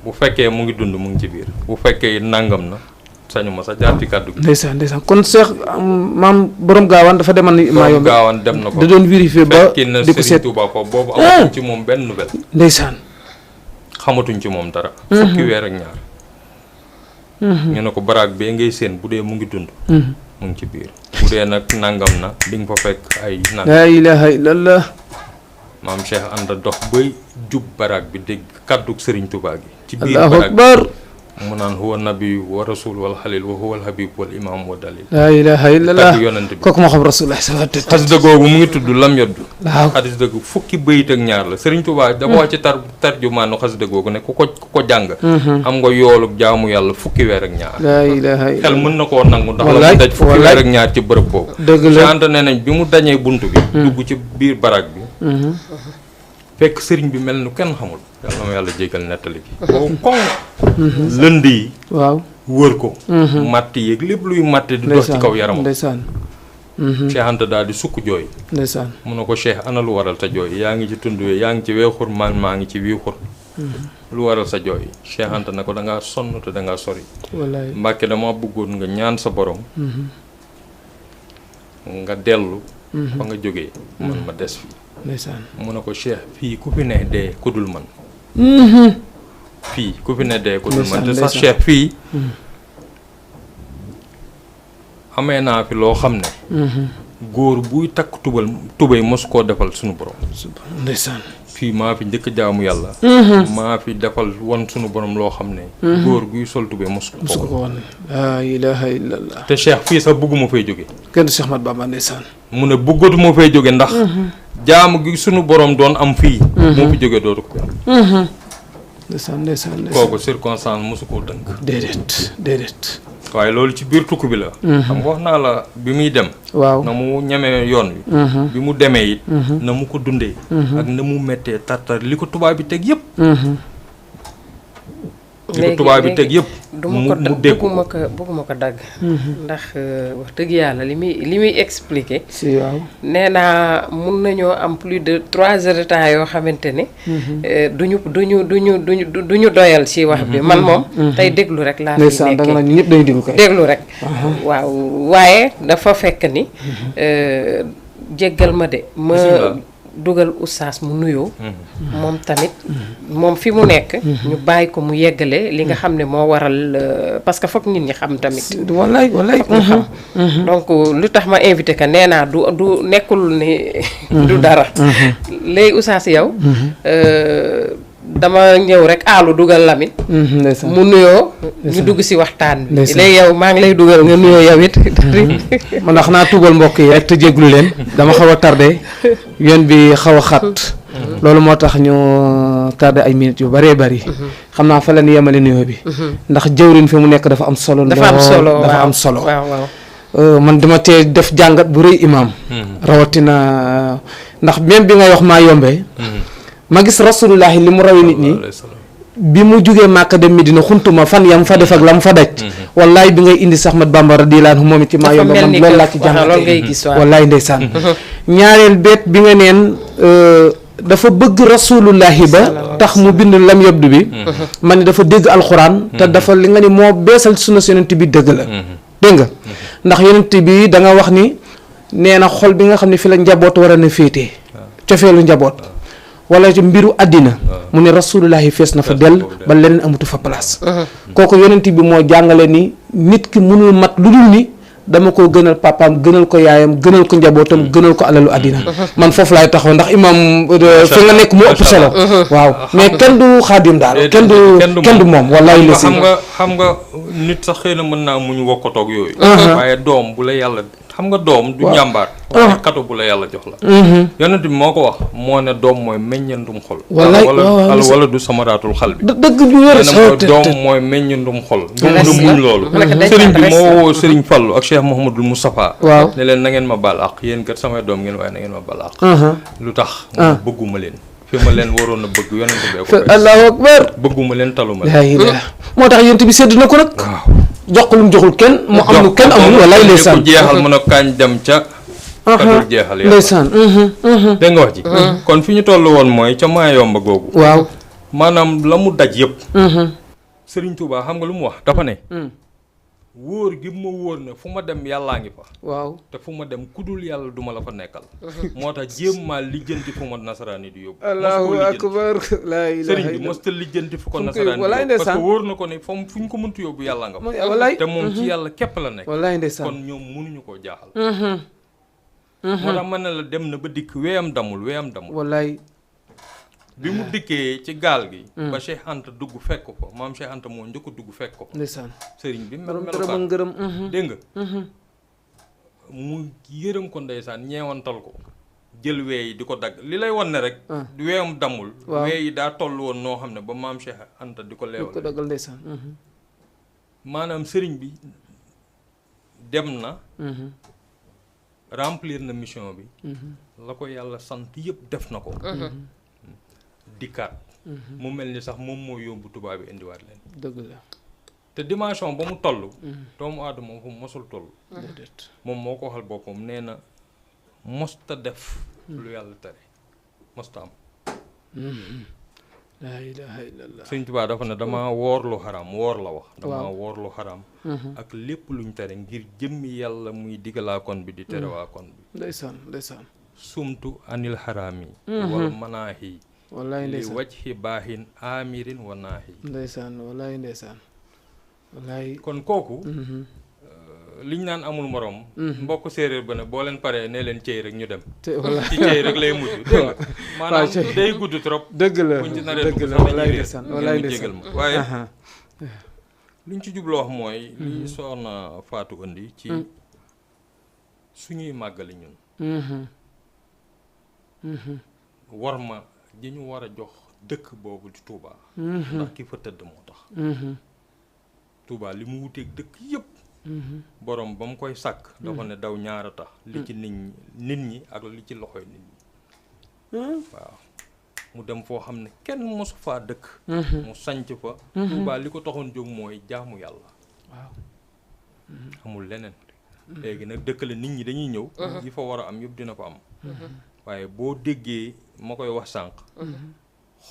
bu fekkee mu ngi dund mu ngi ci biir bu fekkee nàngam na sañu ma sa jaar ci kàddu gi ndeysaan kon Cheikh maam borom gaawaan dafa demal borom gaawaan dem na ko da doon vérifier ba fekki na di ko seet Serigne Touba ko boobu amatuñ ci moom benn nouvelle ndeysaan xamatuñ ci moom dara fukki weer ak ñaar ñu ne ko baraag bee ngay séen bu dee mu ngi dund mu ngi ci biir bu dee nag nàngam na di nga fa fekk ay nang laa ilaha illallah maam Cheikh Anta dox bay jub baraag bi dégg kàddug Serigne Touba gi ci biir allahu baraag akbar mu naan huwa nabiyu wa rasul wal xalil wa huwa al habib wal imam wa dalil. laa ilaha illallah tagg yonent bi kooku moo xam rasulullah sallallahu xasida googu mu ngi tudd lam yoddu. waaw xasida googu fukki bayit ak ñaar la Serigne Touba dafa wax ci tarjumaanu xasida googu ne ku ko jàng. am nga yoolub jaamu yàlla fukki weer ak ñaar. laa ilaha illallah xel mën na koo nangu ndax la mu daj fukki weer ak ñaar ci bërëb boobu. dëgg la ante ne nañ bi mu dañee bunt bi. dugg ci biir barak bi. fekk sëriñ bi mel nu kenn xamul yàlla na yàlla jéggal nettali bi boobu koŋ lënd yi waaw wër ko matt yéeg lépp luy matt di dox ci kaw yaramam ndeysaan Cheikh Anta daal di sukk jooy ndeysaan mu ne ko Cheikh ana lu waral sa jooy yaa ngi ci tund wi yaa ngi ci wee xur maa ngi ci wii xur lu waral sa jooy Cheikh Anta ne ko dangaa sonn te dangaa sori wallaay Mbàkke dama bëggoon nga ñaan sa borom nga dellu fa nga jógee man ma des fii ndeysaan mu ne ko Cheikh fii ku fi ne dee ku dul man fii ku fi ne dee ku dul man te sax Cheikh fii amee naa fi loo xam ne góor buy takk tubay mosu koo defal suñu borom ndeysaan fii maa fi njëkk jaamu yàlla maa fi defal won suñu borom loo xam ne góor guy sol tubay mosu ko woon laa ilaha illallah te Cheikh fii sax bëgguma fay jóge kenn du Cheikh Ahmad Bamba ndeysaan mu ne bëggatuma fay jóge ndax jaamu gi suñu borom doon am fii moo fi jóge dootu ko am ndeysaan kooku circonstance mosu koo tënk déedéet waaye loolu ci biir tukki bi la xam nga wax naa la bi muy dem waaw na mu ñemee yoon wi bi mu demee it na mu ko dundee ak na mu mettee tartar li ko tubaab bi teg yëpp li ko tubaab bi teg yëpp mu dégg bëgguma ko dagg ndax wax dëgg yàlla li muy expliquer si waaw nee naa mun nañoo am plus de 3 heures de temps yoo xamante ne duñu doyal ci wax bi man moom tey déglu rek laa fi nekkee danga ñu ñëpp dañuy déglu kay déglu rek waaw waaye dafa fekk ni jéggal ma de ma dugal oustaz mu nuyoo moom tamit moom fi mu nekk ñu bàyyi ko mu yeggale li nga xam ne moo waral parce que foog nit ñi xam tamit wallaay foog ñu xam donc lu tax ma invité ka nee naa du nekkul ni du dara léegi oustaz yow dama ñëw rek aalu dugal Lamine mu nuyoo ñu dugg si waxtaan bi léegi yow maa ngi lay dugal nga nuyoo yow it man ndax naa tuubal mbokk yi rek te jéglu leen dama xaw a tardé yoon bi xaw a xat loolu moo tax ñu tardé ay minutes yu bëree bëri xam naa fa leen yemale nuyoo bi ndax jëwrin fi mu nekk dafa am solo dafa am solo waaw man dama tee def jàngat bu rëy imaam rawatina ndax même bi ngay wax maa yombee ma gis rasulullahi li mu rawe nit ñi bi mu jugee Màkka dem Medina xuntuma fan yam fa def ak la mu fa daj wallaay bi ngay indi sax Ahmad Bamba radiyallaahu anhu moom it ci maa yomba man loolu laa ci jàngatee wallaay ndeysaan ñaareel beet bi nga neen dafa bëgg rasulullahi ba tax mu bind lam yabdu bi man ni dafa dégg alxuraan te dafa li nga ni moo beesal sunna si yonent bi dëgg la dégg nga ndax yonent bi da nga wax ni nee na xol bi nga xam ne fi la njaboot war a na féetee cofeelu njaboot wala ci mbiru àddina mu ne rasulullahi fees na fa dell ba leneen amatu fa place kooku yonent bi moo jàngale ni nit ki mënul mat lu dul ni dama ko gënal papaam gënal ko yaayam gënal ko njabootam gënal ko alalu àddina man foofu laay taxaw ndax imam fi nga nekk mu ëpp solo waaw mais kenn du xaadim daal kenn du moom wallaay la si xam nga nit sax xëy na mën naa muñ wokkatoog yooyu waaye doom bu la yàlla xam nga doom du njàmbaar waaye kato bu la yàlla jox la yonent bi moo ko wax moo ne doom mooy meññandum xol wala du samaraatul xal bi dëgg du wér doom mooy meññandum xol du mën a muñ loolu sëriñ bi moo woo sëriñ Fallu ak Cheikh Mouhamadul Moustapha waaw ne leen na ngeen ma baal àq yéen kat samay doom ngeen waaye na ngeen ma baal àq lu tax bëgguma leen fi ma leen waroon a bëgg yonent bee ko allahu akbar bëgguma leen taluma moo tax yonent bi sedd na ko nag jox ko lu mu joxul kenn mu am lu kenn amul walaay ndeysaan jeexal mën a kañ dem ca kadul jeexal yàlla ndeysaan dégg nga wax ji kon fi ñu toll woon mooy ca maa yomba googu waaw maanaam la mu daj yëpp Sëriñ Tuubaa xam nga lu mu wax dafa ne wóor gi ma wóor ne fu ma dem yàllaa ngi fa waaw te fu ma dem kudul yàlla duma la fa nekkal moo tax jéem maa lijjanti fu ma nasaraan yi di yóbbu allahu akbar laa ilaaha sëriñ bi mosta lijjanti fu ko nasaraan yi yóbbu parce que wóor na ko ne fu ñu ko mëntu yóbbu yàlla nga fa te moom ci yàlla képp la nekk wallaay ndeysaan kon ñoom mënuñu koo jaaxal moo tax mën na la dem na ba dikk weyam damul wallaay bi mu dikkee ci gaal gi ba Cheikh Anta dugg fekk ko maam Cheikh Anta moo njëkk a dugg fekk ko ndeysaan sëriñ bi melokaan ngërëm dégg nga mu yërëm ko ndeysaan ñeewantal ko jël wee yi di ko dagg li lay wan ne rek weeyam dammul wee yi daa toll woon noo xam ne ba maam Cheikh Anta di ko leewal ko daggal ndeysaan maanaam sëriñ bi dem na remplir na mission bi la ko yàlla sant yëpp def na ko dikkaat mu mel ni sax moom moo yóbbu tubaab bi indiwaat leen dëgg la te dimension ba mu toll doomu aadama fu mosul toll moom moo ko waxal boppam nee na mosta def lu yàlla tere mosta am laa ilaaha illallah sëñ Tuubaa dafa ne dama woor lu xaraam woor la wax dama woor lu xaraam ak lépp luñ tere ngir jëmmi yàlla muy digalaa kon bi di tere waa kon bi ndeysaan sumtu anil xaraam yi wala manaahi wallaay li ndeysaan wajhi baahin amirin wa naahi ndeysaan wallaay ndeysaan wallaay kon kooku liñ naan amul morom mbokk séeréer ba ne boo leen paree nee leen cëy rek ñu dem ci cëy rek lay mujj dégg nga maanaam day gudd trop dëgg la buñ ci naree dëgg dugg la sax wallaay dañuy ndeysaan réer wallaay ngeen ndeysaan jégal ma waaye liñ ci jublu wax mooy li soxna Fatou indi ci suñuy màggali ñun war ma ji ñu war a jox dëkk boobu di Touba ndax ki fa tëdd moo tax Touba li mu wuteeg dëkk yëpp borom ba mu koy sàkk dafa ne daw ñaara tax li ci nit ñi ak li ci loxoy nit ñi waaw mu dem foo xam ne kenn mosu faa dëkk mu sanc fa Touba li ko taxoon jóg mooy jaamu yàlla waaw amul leneen léegi nag dëkk la nit ñi dañuy ñëw yi fa war a am yëpp dina ko am waaye boo déggee ma koy wax sànq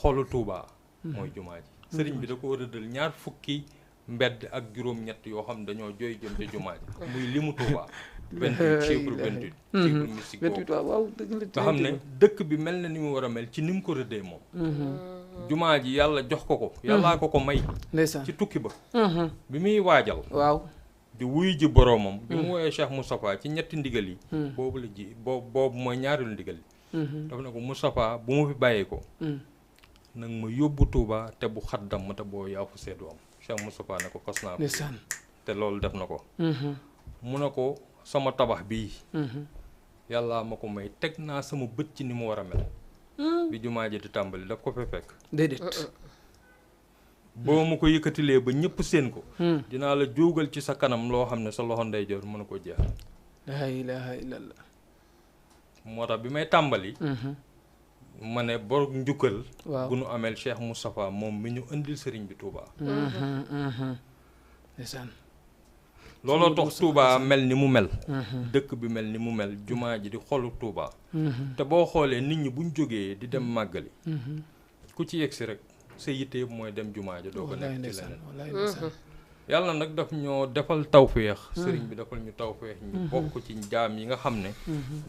xolu Touba mooy jumaa ji sëriñ bi da ko rëddal ñaar fukki mbedd ak juróom-ñett yoo xam ne dañoo jooy jëm ca jumaa ji muy limu Touba 28 chiffre 28 chiffre mystique boobu waaw dëgg la nga xam ne dëkk bi mel na ni mu war a mel ci ni mu ko rëddee moom jumaa ji yàlla jox ko yàllaa ko may ndeysaan ci tukki ba bi muy waajal waaw di wuyu ji boroomam bi mu woowee Cheikh Moustapha ci ñetti ndigal yi boobu la ji boobu mooy ñaareelu ndigal yi dafa ne ko Moustapha bu mu fi bàyyee ko nag ma yóbbu Touba te bu xaddam ma te boo yaafu seedu am Cheikh Moustapha ne ko fas naa ko te loolu def na ko mu ne ko sama tabax bii yàlla ma ko may teg naa sama bët ci ni mu war a mel bi jumaa ji di tàmbali daf ko fa fekk déedéet boo ma ko yëkkatilee ba ñëpp seen ko dinaa la jóogal ci sa kanam loo xam ne sa loxo ndeyjoor mën a ko jeex laa ilaaha illallah moo tax bi may tàmbali ma ne bor njukkal waaw bu nu ameel Cheikh Moustapha moom mi ñu indil sëriñ bi Touba ndeysaan looloo tax Touba mel ni mu mel dëkk bi mel ni mu mel jumaa ji di xolu Touba te boo xoolee nit ñi buñ jógee di dem màggali ku ci yegsi rek sa yitte yëpp mooy dem jumaa ji doo ko nekk ci leneen yàlla nag daf ñoo defal tawféex sëriñ bi defal ñu tawféex ñu bokk ci jaam yi nga xam ne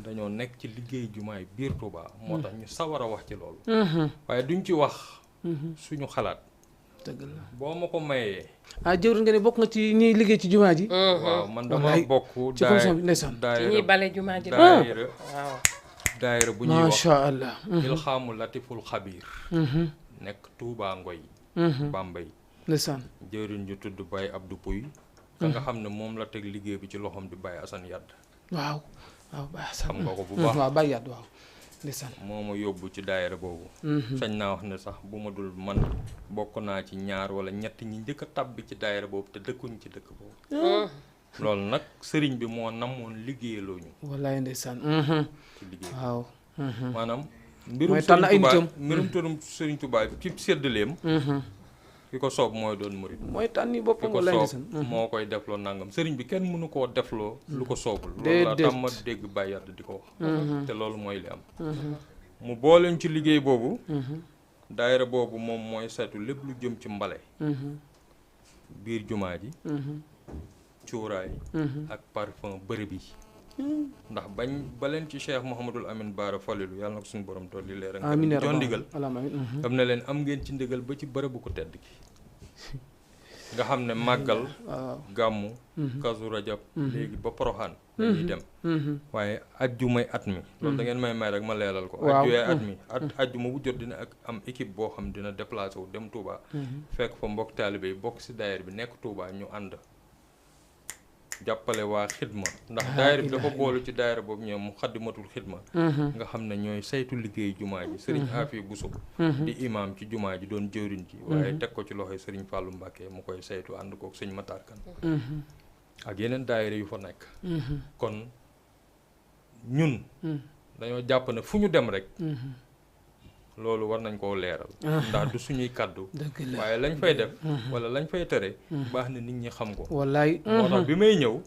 dañoo nekk ci liggéey jumaay biir Touba moo tax ñu sawar a wax ci loolu waaye duñ ci wax suñu xalaat dëgg la boo ma ko mayee jëwriñ nga ne bokk nga ci ñuy liggéey ci jumaa ji waaw man dama bokk ci commission bi ndeysaan ci ñuy bale jumaa ji daayira bu ñuy wax macha allah ilxaamu latiful xabiir nekk Touba Ngoy Bambey ndeysaan jëwriñ ju tudd Baye Abdou Pouy ka nga xam ne moom la teg liggéey bi ci loxoom di Baye Assane Yadd waaw Baye Assane xam nga ko bu baax waaw Baye Yadd waaw ndeysaan moo ma yóbbu ci daayira boobu sañ naa wax ne sax bu ma dul man bokk naa ci ñaar wala ñett ñi njëkk a tàbbi ci daayira boobu te dëkkuñ ci dëkk boobu loolu nag sëriñ bi moo namoon liggéeyaloo ñu wallaay ndeysaan ci liggéey waaw maanaam mooy tànn ay nitam mbirum sëriñ Touba ci séddaleem ki ko soob mooy doon murit mooy tànni boppam ki ko wallaay soob ndeysaan moo koy defloo nangam sëriñ bi kenn mënu koo defloo lu ko soobul loolu la déedéet tam ma dégg Baye Yadd di ko wax te loolu mooy li am mu booleen ci liggéey boobu daayira boobu moom mooy saytu lépp lu jëm ci mbale biir jumaa ji cuuraay ak parfum bërëb yi ndax bañ baleen ci Cheikh Mouhamadul Amin Baara Falilu yàlla na ko suñu borom dolli leer ak jox ndigal am na leen am ngeen ci ndigal ba ci bërëbu ko tedd gi nga xam ne màggal gàmmu kazu rajab léegi ba poroxaan dañuy dem waaye ajjumay at mi loolu da ngeen may rek ma leeral ko ajjumay at mi ajjuma bu jot dina ak am équipe boo xam dina déplacé wu dem Touba fekk fa mbokk taalibe yi bokk si daayira bi nekk Touba ñu ànd jàppale waa xidma ndax daayira bi dafa boolu ci daayira boobu ñoom mu xaddimatul xidma nga xam ne ñooy saytu liggéey jumaa ji sëriñ Afi Buso di imam ci jumaa ji doon jëwriñ ji waaye teg ko ci loxoy sëriñ Fàllu Mbàkke mu koy saytu ànd kook sëñ Matar Kan ak yeneen daayira yu fa nekk kon ñun dañoo jàpp ne fu ñu dem rek loolu war nañ koo leeral ndax du suñuy kàddu waaye lañ fay def wala lañ fay tere baax na nit ñi xam ko wallaay moo tax bi may ñëw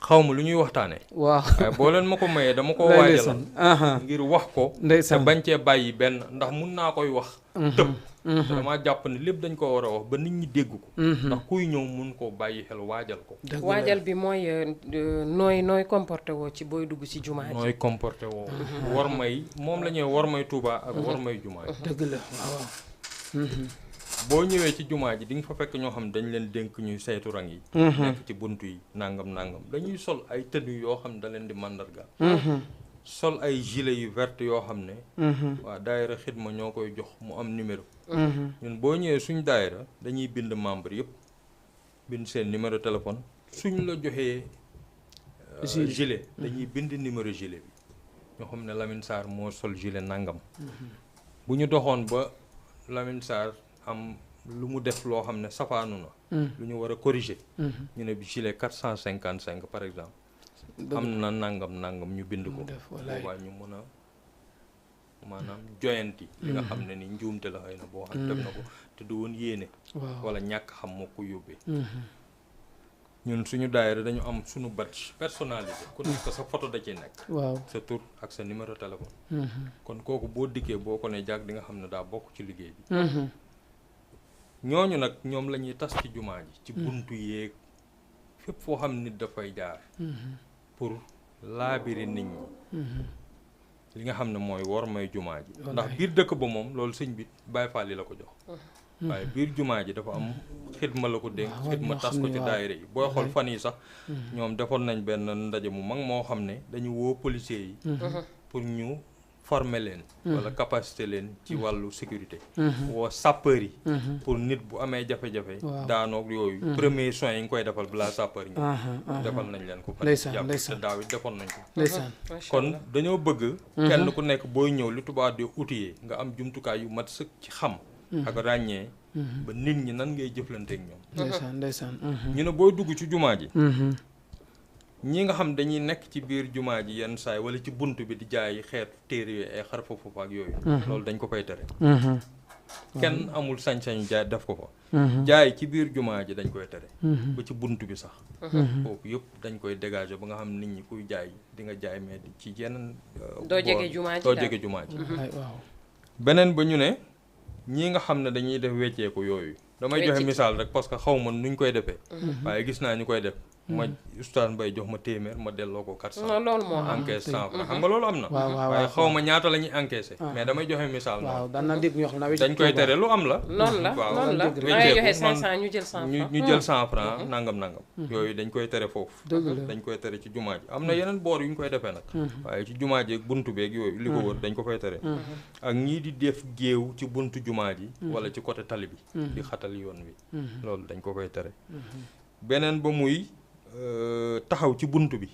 xaw ma lu ñuy waxtaanee waaw waaye boo leen ma ko mayee dama ko waajal ngir wax ko te bañ cee bàyyi benn ndax mun naa koy wax tëb te damaa jàpp ne lépp dañ ko war a wax ba nit ñi dégg ko ndax kuy ñëw mun koo bàyyi xel waajal ko waajal bi mooy nooy comporté woo ci booy dugg ci jumaa ji nooy comporté woo war may moom la ñuy war may Tuubaa ak war may jumaa ji dëgg la waaw boo ñëwee ci jumaa ji di nga fa fekk ñoo xam dañ leen dénk ñuy saytu rang yi nekk ci bunt yi nangam dañuy sol ay tenue yoo xam ne da leen di màndarga sol ay gilet yu verte yoo xam ne waa daayira xidma ñoo koy jox mu am numéro ñun boo ñëwee suñ daayira dañuy bind membre yëpp bind seen numéro téléphone suñ la joxee gilet dañuy bind numéro gilet bi ñoo xam ne Lamine Sarr moo sol gilet nangam bu ñu doxoon ba Lamine Sarr am lu mu def loo xam ne safaanu na lu ñu war a corriger ñu ne bi gilet 455 par exemple am na nangam ñu bind ko boobaa ñu mën a maanaam joyanti li nga xam ne ni njuumte la xëy na boo xam def na ko te du woon yéene wala ñàkk xam moo ko yóbbee ñun suñu daayira dañu am suñu badge personnalisé ku nekk sa photo da ci nekk sa tur ak sa numéro téléphone kon kooku boo dikkee boo ko ne jàkk di nga xam ne daa bokk ci liggéey bi ñooñu nag ñoom la ñuy tas ci jumaa ji ci buntu yeeg fépp foo xam nit dafay jaar pour laabiri nit ñi li nga xam ne mooy war may jumaa ji ndax biir dëkk ba moom loolu sëñ bi Baay Faal yi la ko jox waaye biir jumaa ji dafa am xidma la ko dénk xidma tas ko ci daayira yi booy xool fan yi sax ñoom defoon nañ benn ndaje mu mag moo xam ne dañu woo policiers yi pour ñu former leen wala capacité leen ci wàllu sécurité woo sapeur yi pour nit bu amee jafe-jafe daanoog yooyu premier soins yi nga koy defal balaa sapeur yi defal nañ leen ko jàpp te daaw it defoon nañ ko kon dañoo bëgg kenn ku nekk booy ñëw li tubaab di outillé nga am jumtukaay yu mat sëkk ci xam ak ràññee ba nit ñi nan ngay jëflanteek ñoom ndeysaan ñu ne booy dugg ci jumaa ji ñi nga xam dañuy nekk ci biir jumaa ji yenn saay wala ci bunt bi di jaay xeetu téere yooyu ay xar foofu ak yooyu loolu dañ ko fay tere kenn amul sañ-sañu jaay def ko fa jaay ci biir jumaa ji dañ koy tere ba ci bunt bi sax foofu yëpp dañ koy dégager ba nga xam nit ñi kuy jaay di nga jaay mais ci yeneen doo jege jumaa ji beneen ba ñu ne ñii nga xam ne dañuy def wecceeku yooyu damay joxe misaal rek parce que xaw ma nuñ koy defee waaye gis naa ñu koy def ma Oustaz Mbaye jox ma téeméer ma delloo ko 400 loolu moo am encaisse 100 francs xam nga loolu am na waaye xaw ma ñaata la ñuy encaissé mais damay joxe misaal waaw daan naa dégg ñoo xam ne dañ koy tere lu am la noonu la noonu la dangay joxe 500 ñu jël 100 francs ñu jël 100 francs nangam yooyu dañ koy tere foofu dañ koy tere ci jumaa ji am na yeneen boor yu ñu koy defee nag waaye ci jumaa ji ak buntu beeg yooyu li ko wër dañ ko fay tere ak ñii di def géew ci buntu jumaa ji wala ci côté tali bi di xatal yoon wi loolu dañ ko koy tere beneen ba muy taxaw ci bunt bi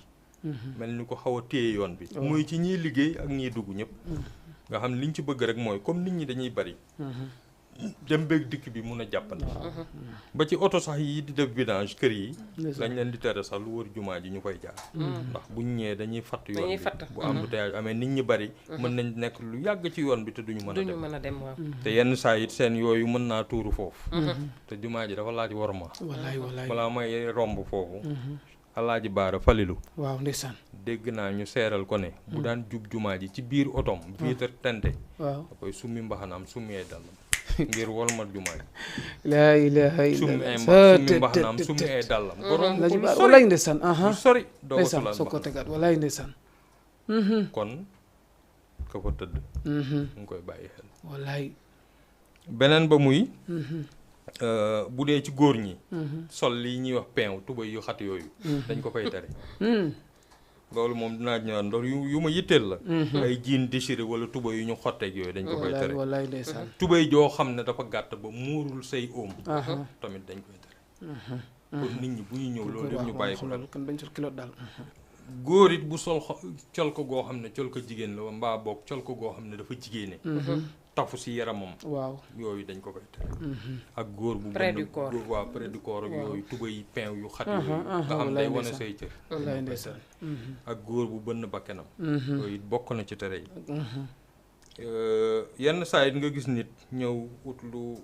mel ni ko xaw a téye yoon bi muy ci ñiy liggéey ak ñiy dugg ñëpp nga xam ne liñ ci bëgg rek mooy comme nit ñi dañuy bari dem beeg dikk bi mun a jàppandi ba ci oto sax yi di def vidange kër yi lañ leen di tere sax lu wër jumaa ji ñu koy jaar ndax buñ ñëwee dañuy fatt yoon bi bu embouteillage amee nit ñi bari mën nañ nekk lu yàgg ci yoon bi te duñu mën a dem te yenn saa it seen yooyu mën naa tuuru foofu te jumaa ji dafa laaj worma balaa may romb foofu Alaaji Baara Falilu waaw ndeysaan dégg naa ñu seeral ko ne bu daan jub jumaa ji ci biir otom vitre tente da koy summi mbaxanaam summi ay dàllam ngir wolmat jumaa ji laa ilaaha illallaah summi mbaxanaam summi ay dàllam borom walaay ndeysaan lu sori doo ko ndeysaan soo ko tegaat walaay ndeysaan kon ka fa tëdd mu ngi koy bàyyi xel walaay beneen ba muy bu dee ci góor ñi sol lii ñuy wax peew tubay yu xat yooyu dañ ko fay tere loolu moom dinaa ñëwaat ndox yu ma yitteel la ay jiin déchiré wala tubay yu ñu xotteeg yooyu dañ ko fay tere wallaay ndeysaan tubay joo xam ne dafa gàtt ba muurul say óom tamit dañ koy tere pour nit ñi bu ñu ñëw loolu yëpp ñu bàyyi ko loolu kan bañ sol kilo daal góor it bu sol col ko goo xam ne col ko jigéen la mbaa boog col ko goo xam ne dafa jigéene tafu si yaramam waaw yooyu dañ ko koy tere ak góor bu près du corps waaw près du corps ak yooyu tubay peew yu xat yooyu nga xam day wane say cër wallaay ndeysaan ak góor bu bënn bakkenam yooyu bokk na ci tere yi yenn saa yi nga gis nit ñëw ut lu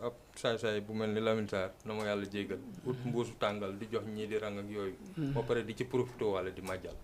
ab saay-saay bu mel ni Lamine Sarr na ma yàlla jéggal ut mbuusu tàngal di jox ñii di rang ak yooyu ba pare di ci profité wala di màjjal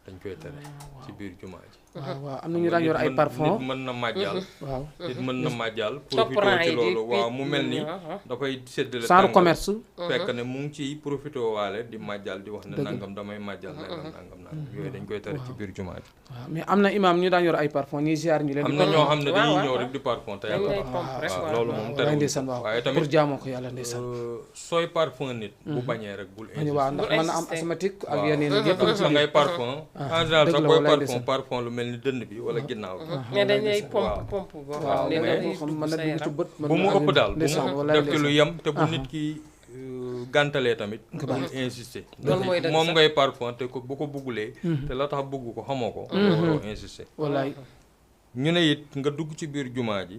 dañ koy tere ci biir jumaa ji waaw am na ñu daan yor ay parfum nit mën na màjjal waaw nit mën na màjjal profité ci loolu waaw mu mel ni dafay séddale sans commerce fekk ne mu ngi ciy profité waale di màjjal di wax ne nangam damay màjjal nangam yooyu dañ koy tere ci biir jumaa ji waaw mais am na imaam ñu daan yor ay parfum ñuy ziar ñu leen am na ñoo xam ne dañuy ñëw rek di parfum te yàlla waaw loolu moom tere waaye tamit pour jaamoo ko yàlla ndeysaan sooy parfum nit bu bañee rek bul waaw ndax mën na am asthmatique ak yeneen yëpp da ngay parfum en général sax booy parfum lu mel ni dënn bi wala ginnaaw bi mais dañ lay pompe boo xam ne mën na dugg ci bët bu mu ëpp daal bu mu def ci lu yem te bu nit ki gàntalee tamit bul insister moom ngay parfum te ko bu ko buggulee te la tax bugg ko xamoo ko waroo insister wallaay ñu ne it nga dugg ci biir jumaa ji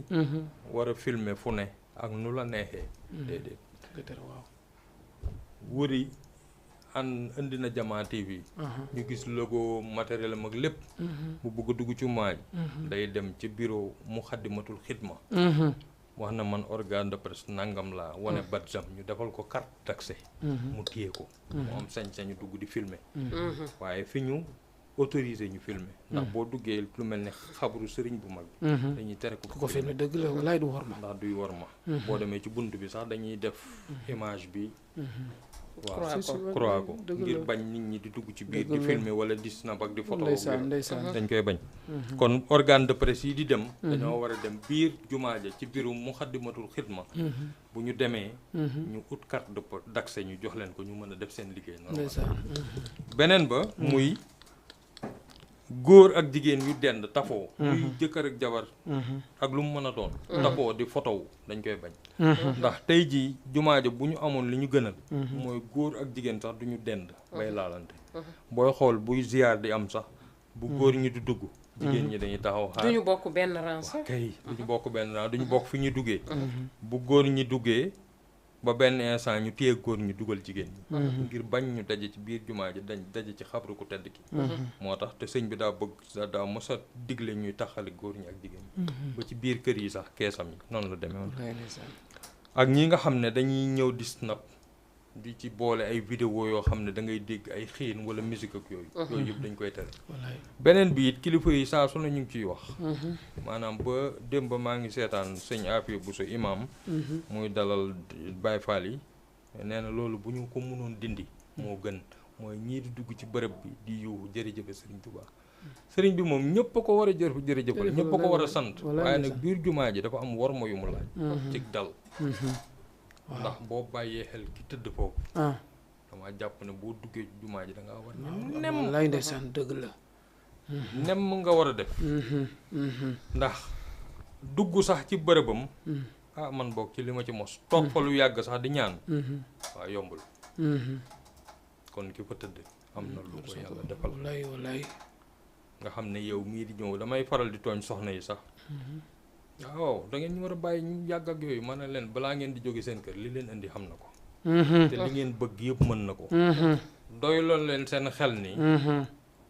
war a filmer fu ne ak nu la neexee déedéet waaw wëri indi na Jamaa TV ñu gis logo matériel am ak lépp bu bëgg a dugg ci jumaa ji day dem ci bureau Muxaddamatul Xidma wax na man organe de presse nangam laa wane badjam ñu defal ko carte d'accès mu téye ko mu am sañ-sañu dugg di filmer waaye fi ñu autorisé ñu filmer ndax boo duggee lu mel ne xabru sëriñ bu mag bi dañuy tere ko filmer dëgg la walaay du war ma ndax duy war ma boo demee ci bunt bi sax dañuy def image bi waaw croix ko ngir bañ nit ñi di dugg ci biir di filmer wala di snap ak di photo dañ koy bañ kon organe de presse yi di dem dañoo war a dem biir jumaa ja ci biiru Muxaddamatul Xidma bu ñu demee ñu ut carte d'accès ñu jox leen ko ñu mën a def seen liggéey normal beneen ba muy góor ak jigéen yu dend tafoo muy jëkkër ak jabar ak lu mu mën a doon tafoo di photo dañ koy bañ ndax tey jii jumaa ja bu ñu amoon li ñu gënal mooy góor ak jigéen sax du ñu dend bay laalante booy xool buy ziyaar di am sax bu góor ñi di dugg jigéen ñi dañuy taxaw xaar duñu bokk benn rang sax kay duñu bokk benn rang duñu bokk fi ñuy duggee bu góor ñi duggee ba benn instant ñu téye góor ñu dugal jigéen ñi ngir bañ ñu daje ci biir jumaa ji dañ daje ci xabru ku tedd ki moo tax te sëñ bi daa bëgg daa mos a digle ñuy taxale góor ñi ak jigéen ñi ba ci biir kër yi sax keesam yi noonu la demee woon ak ñi nga xam ne dañuy ñëw di snap di ci boole ay vidéo yoo xam ne da ngay dégg ay xiin wala musique ak yooyu yëpp dañ koy tere beneen bi it kilifa yi saa su ne ñu ngi ciy wax maanaam ba démb ba maa ngi seetaan sëñ Afia Bousso imam muy dalal Baye Fall yi nee na loolu bu ñu ko mënoon dindi moo gën mooy ñii di dugg ci bërëb bi di yuuxu jërëjëfe sëriñ Touba sëriñ bi moom ñëpp a ko war a jërëjëfal ñëpp a ko war a sant waaye nag biir jumaa ji dafa am worma yu mu laaj ci dal ndax boo bàyyee xel ki tëdd foofu dama jàpp ne boo duggee jumaa ji da ngaa war nem lay ndeysaan dëgg la nem nga war a def ndax dugg sax ci bërëbam man boog ci li ma ci mos toog fa lu yàgg sax di ñaan waaw yombul kon ki fa tëdd am na lu ko yàlla defal wallaay nga xam ne yow mii di ñëw damay faral di tooñ soxna yi sax waaw da ngeen ñu war a bàyyi ñu yàgg ak yooyu ma ne leen balaa ngeen di jóge seen kër li leen indi xam na ko te li ngeen bëgg yëpp mën na ko doy loolu leen seen xel ni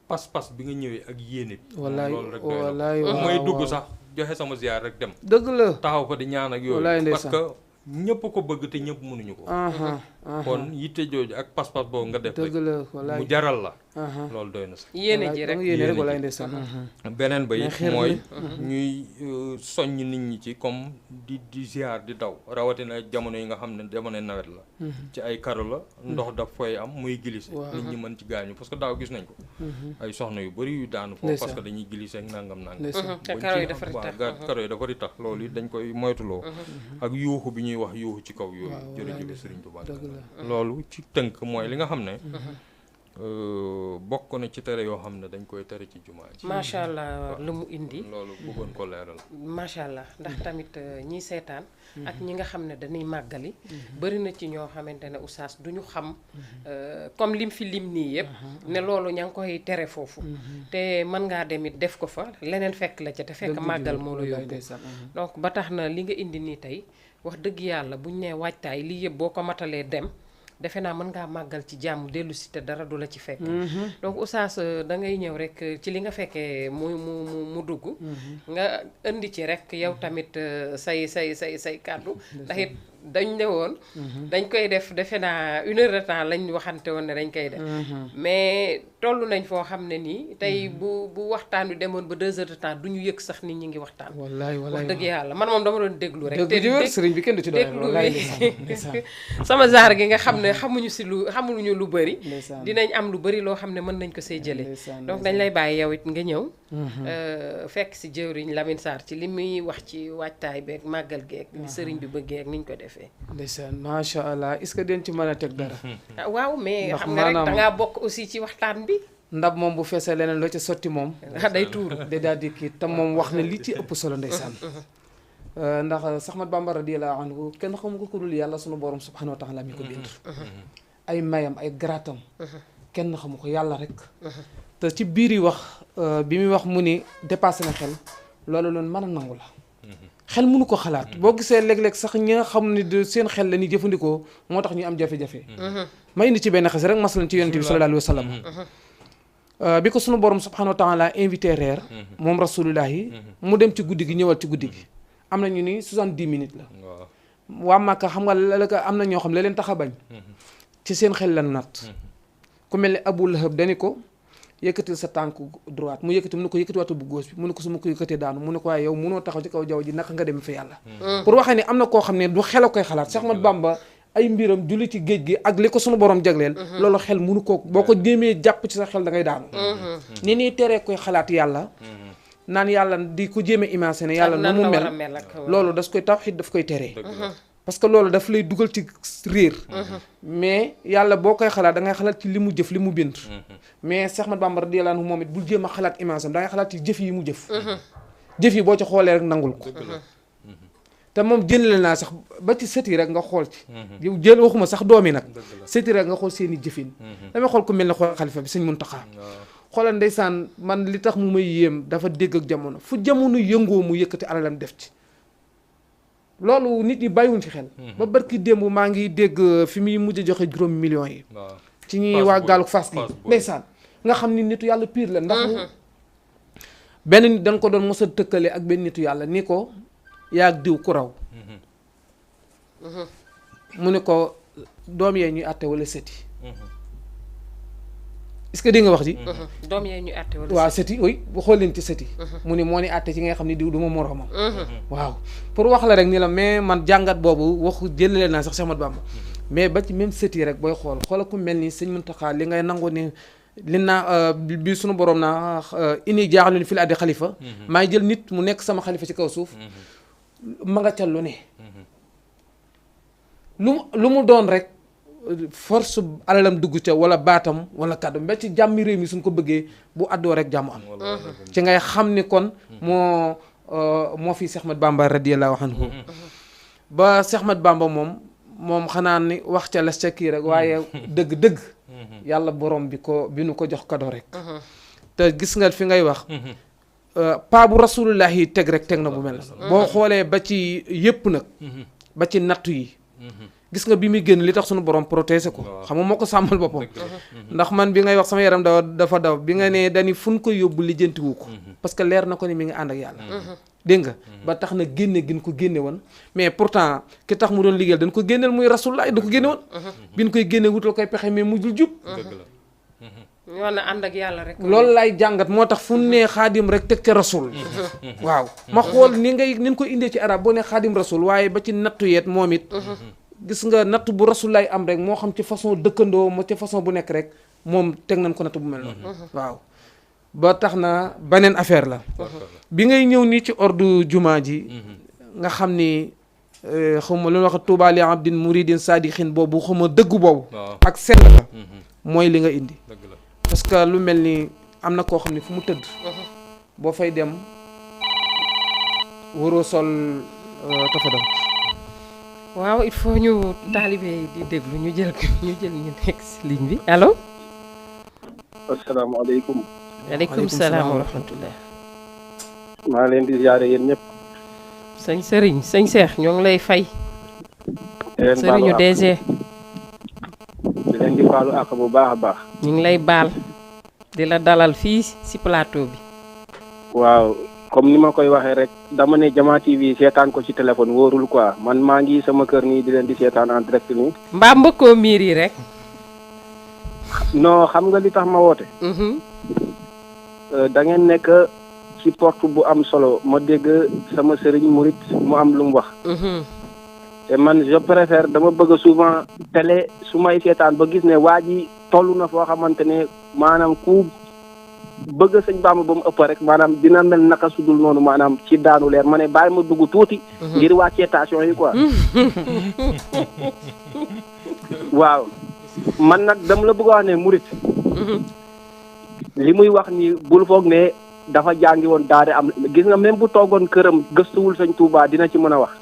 pas-pas bi nga ñëwee ak yéenit loolu rek doy na mooy dugg sax joxe sama ziar rek dem dëgg la taxaw ko di ñaan ak yooyu parce que ñëpp ko bëgg te ñëpp mënuñu ko kon yitte jooju ak pas-pas boobu nga def rek mu jaral la loolu doy na sax yéene ji rek walaay ndeysaan beneen ba it mooy ñuy soññ nit ñi ci comme di ziar di daw rawatina jamono yi nga xam ne jamono nawet la ci ay karo la ndox daf fay am muy glissé nit ñi mën ci gaañu parce que daaw gis nañ ko ay soxna yu bëri yu daanu foofu parce que dañuy glissé ak nangam te karo yi dafa di tax loolu it dañ koy moytuloo ak yuuxu bi ñuy wax yuuxu ci kaw yooyu jërëjëf Serigne Touba loolu ci tënk mooy li nga xam ne bokk na ci tere yoo xam ne dañ koy tere ci jumaa ji macha allah lu mu indi loolu bëggoon ko leeral macha allah ndax tamit ñiy seetaan ak ñi nga xam ne dañuy màggali bëri na ci ñoo xamante ne oustaz duñu xam comme lim fi lim nii yëpp ne loolu ña ngi koy tere foofu te mën ngaa dem it def ko fa leneen fekk la ca te fekk màggal moo la yóbbu donc ba tax na li nga indi nii tey wax dëgg yàlla buñ nee waajtaay lii yëpp boo ko matalee dem defe naa mën ngaa màggal ci jàmm dellu si te dara du la ci fekk donc oustaz da ngay ñëw rek ci li nga fekkee mu dugg nga indi ci rek yow tamit say kàddu ndax it dañ ne woon dañ koy def defe naa 1 heure de temps lañ waxante woon ne dañ koy def mais toll nañ foo xam ne nii tey bu waxtaan wi demoon ba 2 heures de temps du ñu yëg sax nit ñi ngi waxtaan wallaay wax dëgg yàlla man moom dama doon déglu rek te sëriñ bi kenn du ci déglu bi sama genre gi nga xam ne xamuñu lu bëri dinañ am lu bëri loo xam ne mën nañ ko see jële donc dañ lay bàyyi yow it nga ñëw fekk si jëwriñ Lamine Sarr ci li muy wax ci waajtaay beeg màggal geeg ni sëriñ bi bëggee ak niñ ko def ndeysaan macha allah est-ce que den ci mën a teg dara waaw mais xam nga rek dangaa bokk aussi ci waxtaan bi ndab moom bu feesee leneen loo ca sotti moom day tuuru day daal di kii te moom wax na li ci ëpp solo ndeysaan ndax Seex Ahmadu Bamba radiyallaahu anhu kenn xamu ko ku dul yàlla sunu borom subhaanahu wa taala mi ko bind ay mayam ay garaatam kenn xamu ko yàlla rek te ci biir yi wax bi muy wax mu ni dépassé na xel loolu loolu mën a nangu la xel mënu ko xalaat boo gisee léeg-léeg sax ñi nga xam ne seen xel la ñuy jëfandikoo moo tax ñu am jafe-jafe ma indi ci benn xes rek masalan ci yonent bi sallallahu alayhi wa sallam bi ko sunu borom subhanahu wa taala invité reer moom rasulullahi mu dem ci guddi gi ñëwal ci guddi gi am na ñu ni 70 minutes la waa Màkka xam nga la am na ñoo xam la leen tax a bañ ci seen xel lan natt ku mel ne Abu Lahab dani ko yëkkatil sa tànk droite mu yëkkati mu ne ko yëkkatiwaatu bu gauche bi mu ne ko su ma ko yëkkatee daanu mu ne ko waaye yow mënoo taxaw ci kaw jaww ji naka nga dem fa yàlla pour waxee ni am na koo xam ne du xel a koy xalaat Cheikh Ahmadou Bamba ay mbiram julli ci géej gi ak li ko sunu borom jagleel loolu xel mënu ko boo ko jéemee jàpp ci sa xel da ngay daanu ni nii teree koy xalaat yàlla naan yàlla di ko jéemee imaginer yàlla nu mu mel loolu das koy tawhid daf koy teree parce que loolu daf lay dugal ci réer mais yàlla boo koy xalaat da ngay xalaat ci li mu jëf li mu bind mais Cheikh Ahmadou Bamba radiyallaahu anhu moom it bul jéem a xalaat image am da ngay xalaat ci jëf yi mu jëf jëf yi boo ci xoolee rek nangul ko te moom jëlale naa sax ba ci sët yi rek nga xool ci yow jël waxuma sax doom yi nag sët yi rek nga xool seeni jëfin damay xool ku mel ne xool xalifa bi sëñ Muntaxa xoolal ndeysaan man li tax mu may yéem dafa dégg ak jamono fu jamono yëngoo mu yëkkati alalam def ci loolu nit ñi bàyyiwuñ ci xel ba barki démb maa ngi dégg fi muy mujj joxe 5 millions yi ci ñuy waa gaalu fas gi ndeysaan nga xam ni nitu yàlla pire la ndax benn nit dañ ko doon mos a tëkkale ak benn nitu yàlla ni ko yaag diw ku raw mu ne ko doom yee ñuy àtte wala sëti est-ce que dégg nga wax ji doom yee ñuy àtte wala waaw sëti oui bu xool leen ci sëti mu ne moo ni àtte ci nga xam ne diw du ma moroomam waaw pour wax la rek ni la mais man jàngat boobu waxu jëlale naa sax Cheikh Ahmadou Bamba mais ba ci même sëti rek booy xoola ku mel ni sëñ Muntaxa li ngay nangu ne li naa bi suñu borom naa ini jaaxalun fil ardi xalifa maay jël nit mu nekk sama xalifa ci kaw suuf ma nga ca lu ne lu mu doon rek force alalam dugg ca wala baatam wala kàddu ba ci jàmmi réew mi suñ ko bëggee bu àddoo rek jàmm am ci ngay xam ni kon moo fi Cheikh Ahmadou Bamba radiyallaahu anhu ba Cheikh Ahmadou Bamba moom xanaa ni wax ca las ca kii rek waaye dëgg-dëgg yàlla borom bi nu ko jox kado rek te gis nga fi ngay wax paa bu rasulullahi teg rek teg na bu mel na boo xoolee ba ci yëpp nag ba ci nattu yi gis nga bi muy génn li tax suñu borom protéger ko xam nga moo ko sàmmal boppam ndax man bi ngay wax sama yaram dafa daw bi nga ne dañi fu ñu ko yóbbu lijjantiwu ko parce que leer na ko ni mi ngi ànd ak yàlla dégg nga ba tax na génne gin ko génne woon mais pourtant ki tax mu doon liggéeyal dañ ko génneel muy rasulullah da ko génne woon bi ñu koy génne wutal koy pexe mais mujjul jub ñoo na ànd ak yàlla rek loolu lay jàngat moo tax fu ne xaadim rek teg ca rasul waaw ma xool ni ñu ko indee ci arab boo ne xaadim rasul waaye ba ci nattu yeet moom it gis nga natt bu rasul lay am rek moo xam ci façon dëkkandoo moo ci façon bu nekk rek moom teg nañ ko natt bu mel noonu waaw ba tax na beneen affaire la bi ngay ñëw nii ci ordre jumaa ji nga xam ni xawma lu wax tuuba li abdin muridin sadixin boobu xawma dëggu boobu ak sell la mooy li nga indi parce que lu mel ni am na koo xam ne fu mu tëdd boo fay dem waroo sol tafadam waaw il faut ñu taalibe di déglu ñu jël ñu nekk si ligne bi allo asalaamaaleykum waaleykum salaam wa rahmatullah maa leen di ziare yéen ñëpp sëñ Cheikh ñoo ngi lay fay sëriñu DG di leen di baalu àq bu baax a baax ñu ngi lay baal di la dalal fii si plateau bi waaw comme ni ma koy waxee rek dama ne Jama TV seetaan ko ci téléphone wóorul quoi man maa ngi sama kër nii di leen di seetaan en direct nii mbaa mbëkkoo miir yi rek non xam nga li tax ma woote da ngeen nekk ci porte bu am solo ma dégg sama sëriñ murit mu am lu mu wax te man je préfère dama bëgg souvent télé su may seetaan ba gis ne waa ji toll na foo xamante ne maanaam ku bëgg sëñ Bamba ba mu ëpp rek maanaam dina mel naka sudul noonu maanaam ci daanu leer ma ne bàyyi ma dugg tuuti ngir wàccee station yi quoi waaw man nag dama la bëgg a wax ne murit li muy wax ni bul foog ne dafa jàngi woon daal di am gis nga même bu toogoon këram gëstuwul sëñ Touba dina ci mën a wax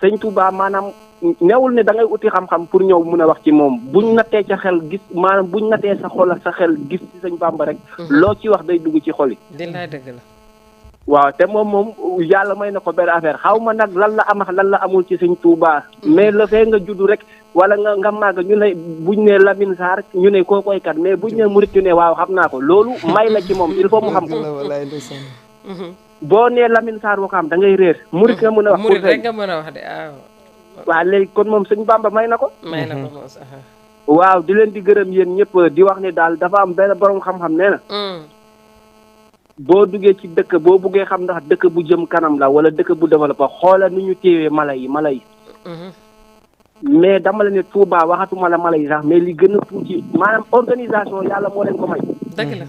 sëñ Touba maanaam newul ne da ngay uti xam-xam pour ñëw mun a wax ci moom buñ nattee ca xel gis maanaam buñ nattee sa xol ak sa xel gis ci sëñ Bamba rek loo ci wax day dugg ci xol yi dinaa dëgg la waaw te moom yàlla may na ko benn affaire xaw ma nag lan la am ak lan la amul ci sëñ Touba mais le fait nga juddu rek wala nga màgg ñu ne buñ ne Lamine Sarr ñu ne koo koy kat mais buñ ne murit ñu ne waaw xam naa ko loolu may la ci moom il faut mu xam ko boo nee Lamine Sarr boo ko xam da ngay réer murit nga mën a wax murit rek nga mën a wax de waaw léegi kon moom sëñ Bamba may na ko may na ko moom sax waaw di leen di gërëm yéen ñëpp di wax ne daal dafa am benn borom xam-xam nee na boo duggee ci dëkk boo buggee xam ndax dëkk bu jëm kanam la wala dëkk bu développé xoola ni ñu téewee mala yi mais dama la ne Touba waxatuma la mala yi sax mais li gën a tuuti maanaam organisation yàlla moo leen ko may dëgg la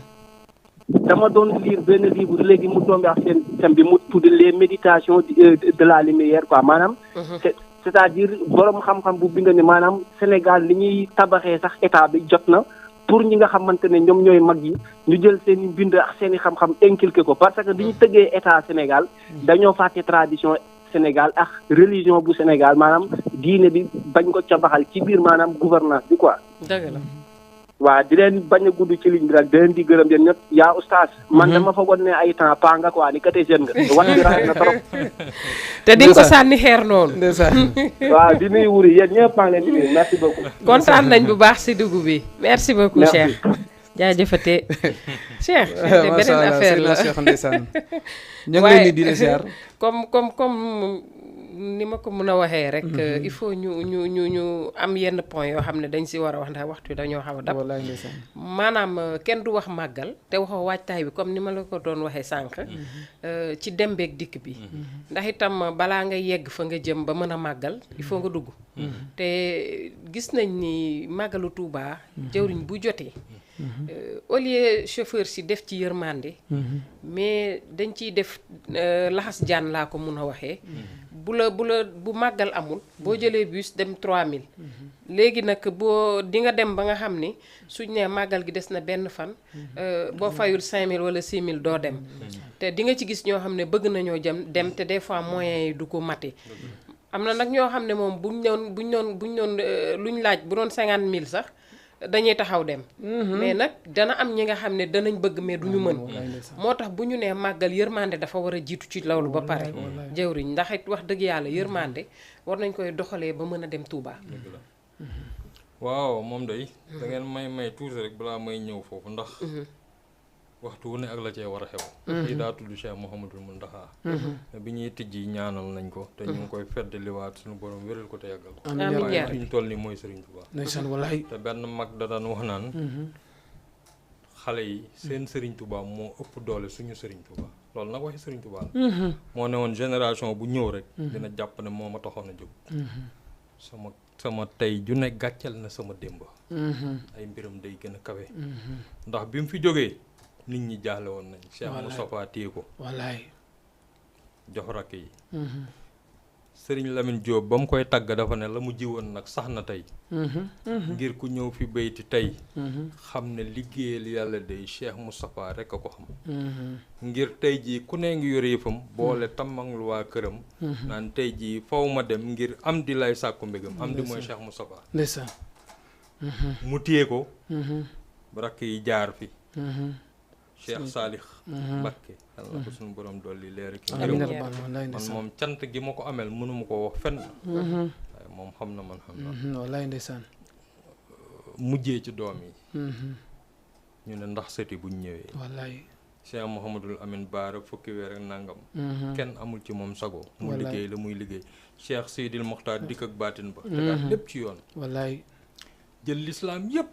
dama doon lire benn livre léegi mu tombé ak seen thème bi mu tudd les méditations de la lumière quoi maanaam c'est-à-dire borom xam-xam bu bind ne maanaam Sénégal li ñuy tabaxee sax état bi jot na pour ñi nga xamante ne ñoom ñooy mag yi ñu jël seen i mbind ak seen i xam-xam inculqué ko parce que bi ñu tëggee état Sénégal dañoo fàtte tradition Sénégal ak religion bu Sénégal maanaam diine bi bañ ko cabaxal ci biir maanaam gouvernance bi quoi dëgg la waaw di leen bañ a gudd ci ligne bi rek di leen di gërëm yéen ñëpp yaa oustaz man dama foogoon ne ay temps pa nga quoi ni kate jeune nga wax bi rafet na trop te di nga ko sànni xeer noonu waaw di nuyu wuri yéen ñëpp maa ngi leen di nuyu merci beaucoup kontaan nañ bu baax si dugub bi merci beaucoup Cheikh jaajëfate Cheikh te beneen affaire la Cheikh ndeysaan ñu ngi leen di dina ziar comme ni ma ko mën a waxee rek il faut ñu am yenn point yoo xam ne dañ si war a wax ndax waxtu dañoo xaw a dab maanaam kenn du wax màggal te waxoo waajtaay bi comme ni ma la ko doon waxee sànq ci dem beeg dikk bi ndax itam balaa nga yegg fa nga jëm ba mën a màggal il faut nga dugg te gis nañ ni màggalu Touba jëwriñ bu jotee au lieu chauffeur si def ci yërmande mais dañ ciy def laxas jaan laa ko mun a waxee bu màggal amul boo jëlee bus dem 3000 léegi nag boo di nga dem ba nga xam ni suñ nee màggal gi des na benn fan boo fayul 5000 wala 6000 doo dem te di nga ci gis ñoo xam ne bëgg nañoo dem te des fois moyens yi du ko mate am na nag ñoo xam ne moom buñ doon luñ laaj bu doon 50000 sax dañuy taxaw dem mais nag dana am ñi nga xam ne danañ bëgg mais duñu mën moo tax bu ñu nee màggal yërmande dafa war a jiitu ci loolu ba pare jëwriñ ndax it wax dëgg yàlla yërmande war nañ koy doxalee ba mën a dem Touba. waaw moom day da ngeen may tuuti rek balaa may ñëw foofu ndax waxtu wu ne ak la cee war a xew kii daa tudd Cheikh Mouhamadul Mountakha bi ñuy tijji ñaanal nañ ko te ñu ngi koy feddaliwaat suñu borom wéral ko te yàggal ko waaye fi ñu toll nii mooy Serigne Touba te benn mag da daan wax naan xale yi seen Serigne Touba moo ëpp doole suñu Serigne Touba loolu nag waxi Serigne Touba la moo ne woon génération bu ñëw rek dina jàpp ne moo ma taxoon a jóg sama tey ju ne gàcceel na sama démb ay mbiram day gën a kawe ndax bi mu fi jógee nit ñi jaaxle woon nañ Cheikh Moustapha téye ko wallaay jox rakk yi Sëriñ Lamine Diop ba mu koy tàgg dafa ne la mu jiwoon nag sax na tey ngir ku ñëw fi bayti tey xam ne liggéeyal yàlla day Cheikh Moustapha rek a ko xam ngir tey jii ku ne ngi yore yëfam boole tammang lu waa këram naan tey jii faw ma dem ngir am di lay sàkku mbégam am di mooy Cheikh Moustapha ndeysaan mu téye ko rakk yi jaar fi Cheikh Salih Mbacké yàlla na ko suñu borom dolli leer ki man moom cant gi ma ko amel mënuma ko wax fenn waaye moom xam na man xam na wallaay ndeysaan mujjee ci doom yi ñu ne ndax sëti buñ ñëwee wallaay Cheikh Mouhamadul Amin Baara fukki weer ak nangam kenn amul ci moom sago mu liggéey la muy liggéey Cheikh Seydil Mokhtar dikk ak baatin ba tegaat lépp ci yoon wallaay jël lislaam yépp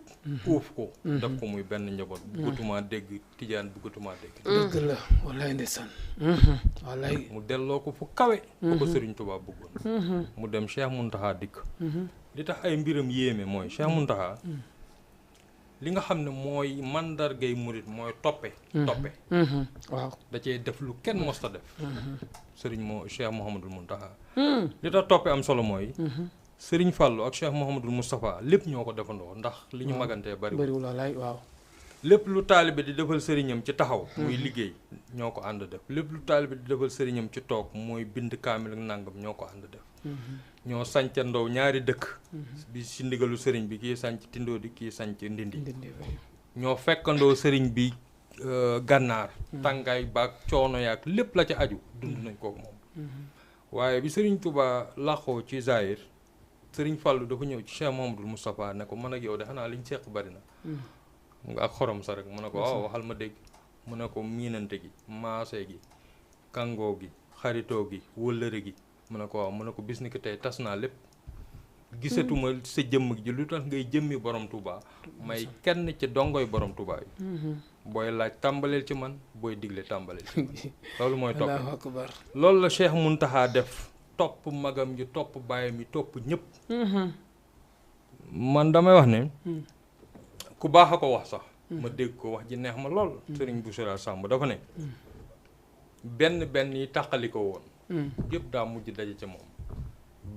uuf ko daf ko muy benn njaboot bëggatumaa dégg tijaan bëggatumaa dégg dëgg la wallaay ndeysaan wallaay mu delloo ko fu kawe fu ko Sëriñ Tuubaa bëggoon mu dem Cheikh Mountakha dikk li tax ay mbiram yéeme mooy Cheikh Mountakha li nga xam ne mooy mandargay murit mooy toppe waaw da cee def lu kenn mosta def sëriñ Cheikh Mouhamadul Mountakha li tax toppe am solo mooy Sëriñ Fallou ak Cheikh Mouhamadul Moustapha lépp ñoo ko defandoo ndax li ñu magantee bariwul wallaay waaw lépp lu taalibe di defal sëriñam ci taxaw muy liggéey ñoo ko ànd def lépp lu taalibe di defal sëriñam ci toog mooy bind kaamil ak nàngam ñoo ko ànd def ñoo sancandoo ñaari dëkk bi ci ndigalu sëriñ bi kii sanc tindoo di kii sanc ndindi ñoo fekkandoo sëriñ bi gànnaar tàngaay baak coono yaak lépp la ca aju dund nañ ko moom waaye bi Sëriñ Tuubaa làqoo ci Zaïr Sëriñ Fallou dafa ñëw ci Cheikh Mouhamadul Moustapha ne ko man ak yow de xanaa liñ seq bari na nga ak xorom sa rek mu ne ko waaw waxal ma dégg mu ne ko miinante gi maase gi kàngoo gi xaritoo gi wëllëre gi mu ne ko waaw mu ne ko bis ni ko tey tas naa lépp gisatuma sa jëmm ji lu tax ngay jëmmi borom Touba may kenn ci dongoy borom Touba yi booy laaj tàmbaleel ci man booy digle tàmbaleel ci man loolu mooy topp loolu la Cheikh Mountakha def topp magam ji topp baayam yi topp ñëpp man damay wax ne ku baax a ko wax sax ma dégg ko wax ji neex ma lool Sëriñ Bouchra Samb dafa ne benn yi tàqali ko woon yëpp daa mujj daje ca moom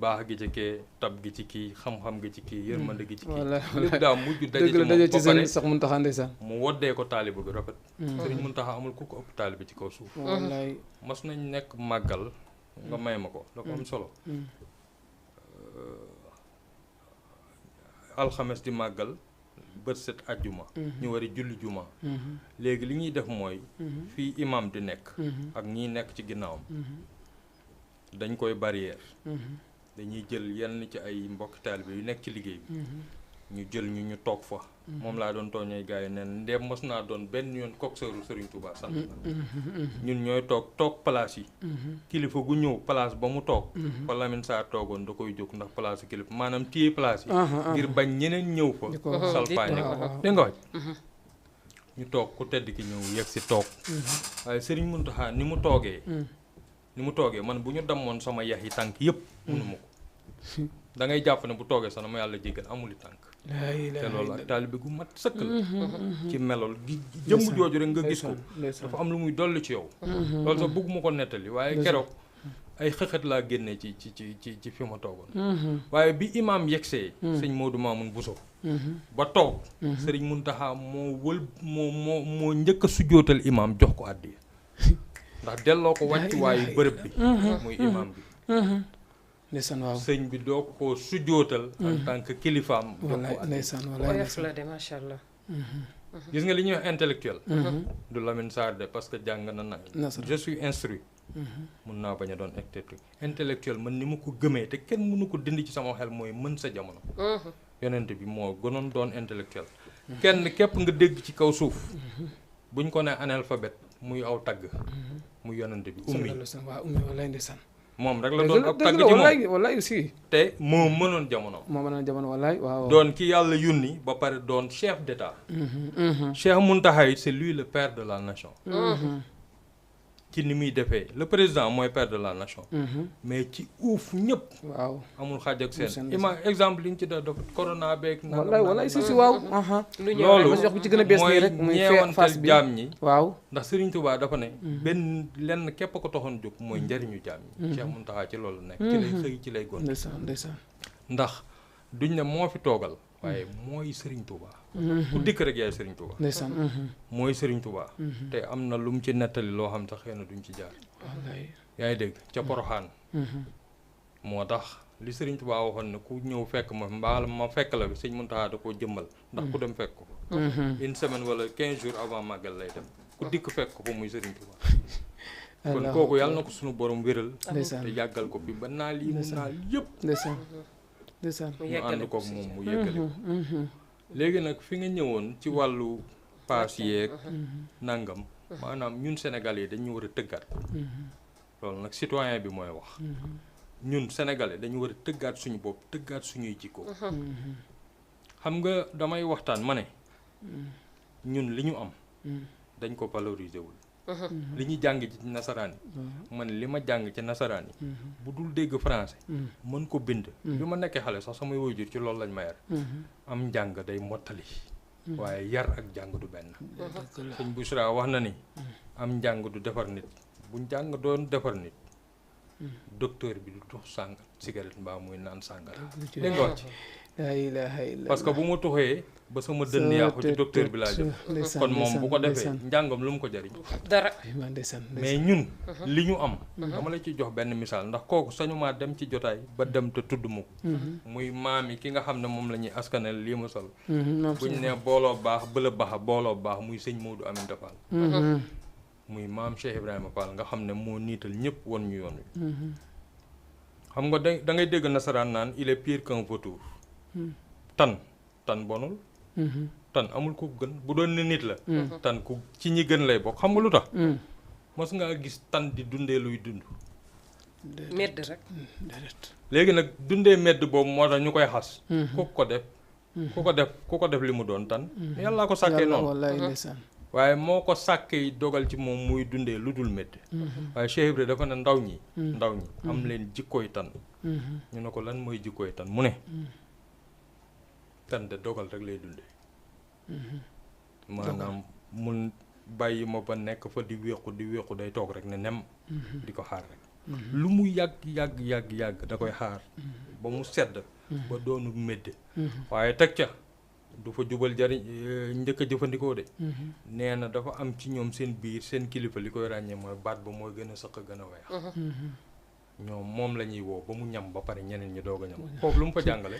baax gi ci kee tab gi ci kii xam-xam gi ci kii yërmande gi ci kii lépp daa mujj daje ci moom ba pare sax Mountakha ndeysaan mu woddee ko taaliba gu rafet Sëriñ Mountakha amul ku ko ëpp taaliba ci kaw suuf wallaay mas nañ nekk màggal nga may ma ko dafa am solo alxames di màggal bët set àjjuma ñu war a julli juma léegi li ñuy def mooy fii imam di nekk ak ñiy nekk ci ginnaawam dañ koy barrière dañuy jël yenn ci ay mbokk taalibe yu nekk ci liggéey bi ñu jël ñu toog fa moom laa doon tooñay gars yi neen ndéem mos naa doon benn yoon coxeuru Serigne Touba sant na ñun ñooy toog place yi kilifa gu ñëw place ba mu toog fa Lamine Sarr toogoon da koy jóg ndax place yi kilifa maanaam téye place yi ngir bañ ñeneen ñëw fa salfaañe ko dégg nga waj ñu toog ku tedd ki ñëw yegg si toog waaye Serigne Mountakha ni mu toogee man bu ñu dammoon sama yax yi tànk yëpp mënuma ko da ngay jàpp ne bu toogee sax dama yàlla jéggal amuli tànk te loolu ak taalibe gu mat sëkk la ci melol gi jëmm jooju rek nga gis ko dafa am lu muy dolli ci yow loolu sax bëgguma ko nettali waaye keroog ay xëxët laa génnee ci fi ma toogoon waaye bi imaam yegsee sëñ Modou Mamoun Bousso ba toog Sëriñ Mountakha moo njëkk a sujjootal imaam jox ko àddiya ndax delloo ko wàccuwaayu bërëb bi muy imaam bi ndeysaan waaw sëñ bi doo ko sujjootal en tant que kilifaam. wallaay ndeysaan wallaay oyof la de macha allah. gis nga li ñuy wax intellectuel. du Lamine Sarr de parce que jàng na nag. je suis instruit. mun naa bañ a doon intellectuel man ni ma ko gëmee te kenn mënu ko dindi ci sama xel mooy mën sa jamono. yonent bi moo gënoon doon intellectuel. kenn képp nga dégg ci kaw suuf. buñ ko ne analphabète muy aw tagg. muy yonent bi ummi. waaw ummi wallaay ndeysaan. moom rek la doon ab tagg ci moom wallaay aussi. te moo mënoon jamono. moo mënoon jamono wallaay waaw. doon ki yàlla yónni ba pare doon chef d'état. Cheikh Mountakha it c'est lui le père de la nation. ci ni muy defee le président mooy père de la nation. mais ci uuf ñëpp. waaw amul xaaj ak seen. exemple li ñu ci def corona beeg. wallaay si waaw. loolu jox bi ci gën a bees nii rek muy ñeewantal jaam ñi. waaw ndax Serigne Touba dafa ne. benn lenn képp a ko taxoon jóg mooy njëriñu jaam ñi. Cheikh Mountakha ci loolu nekk. ci lay xëy ci lay gon. ndeysaan ndax duñ ne moo fi toogal. waaye mooy Serigne Touba. ku dikk rek yaay Serigne Touba. ndeysaan. mooy Serigne Touba. te am na lu mu ci nettali loo xam sax xëy na duñ ci jaar. yaa ngi dégg ca Poroxaan. moo tax li Serigne Touba waxoon ne ku ñëw fekk ma mbaa ma fekk la sëñ Mountakha da koo jëmmal. ndax ku dem fekk ko. une semaine wala 15 jours avant màggal lay dem ku dikk fekk ko muy Serigne Touba. kon kooku yàlla na ko suñu borom wéral. te yàggal ko bi ba naal yi mu naal yëpp. ndeysaan mu ànd koog moom mu yëggale ko. léegi nag fi nga ñëwoon ci wàllu paas yeeg nangam maanaam ñun Sénégalais yi dañu war a tëggaat loolu nag citoyen bi mooy wax ñun Sénégalais dañu war a tëggaat suñu bopp tëggaat suñuy jikko xam nga damay waxtaan ma ne ñun li ñu am dañ ko valoriser wul li ñu jàng ci nasaraan yi man li ma jàng ci nasaraan yi bu dul dégg français mën ko bind bi ma nekkee xale sax samay waajur ci loolu lañ ma yar am njàng day mottali waaye yar ak jàng du benn sëñ Bouchra wax na ni am njàng du defar nit bu njàng doon defar nit docteur bi du tux cigarette mbaa muy naan sàngara dégg nga wax ci la ilaha illallah parce que bu ma tuxee ba sama dënn yàqu ci docteur bi laa jëm kon moom bu ko defee njàngam lu mu ko jariñ dara mais ñun li ñu am dama la ci jox benn misaal ndax kooku sañumaa dem ci jotaay ba dem te tudd ma ko muy maam yi ki nga xam ne moom la ñuy askanel lii ma sol buñ ne booloo baax bëla baxa booloo baax muy sëñ Modou Aminta Fall muy maam Cheikh Ibrahima Fall nga xam ne moo niital ñëpp won ñu yoon wi xam nga da ngay dégg nasaraan naan il est pire qu'un vautour tan bonul tan amul ku gën bu doon ne nit la tan ku ci ñi gën lay bokk xam nga lu tax mos ngaa gis tan di dundee luy dund medd rek léegi nag dundee medd boobu moo tax ñu koy xas ku ko def li mu doon tan yàllaa ko sàkkee noonu waaye moo ko sàkkee dogal ci moom muy dundee lu dul métti waaye Cheikh Ibrahima dafa ne ndaw ñi am leen jikkooy tan ñu ne ko lan mooy jikkooy tan mu ne tan de dogal rek lay dundee maanaam mun bàyyi ma ba nekk fa di wéqu day toog rek ne nem di ko xaar rek lu mu yàgg da koy xaar ba mu sedd ba doonul médde waaye teg ca du fa jubal jariñ njëkk a jëfandikoo de nee na dafa am ci ñoom seen biir seen kilifa li koy ràññee mooy baat ba mooy gën a sëq gën a weex ñoom moom la ñuy woo ba mu ñam ba pare ñeneen ñi doog a ñam foofu lu mu fa jàngale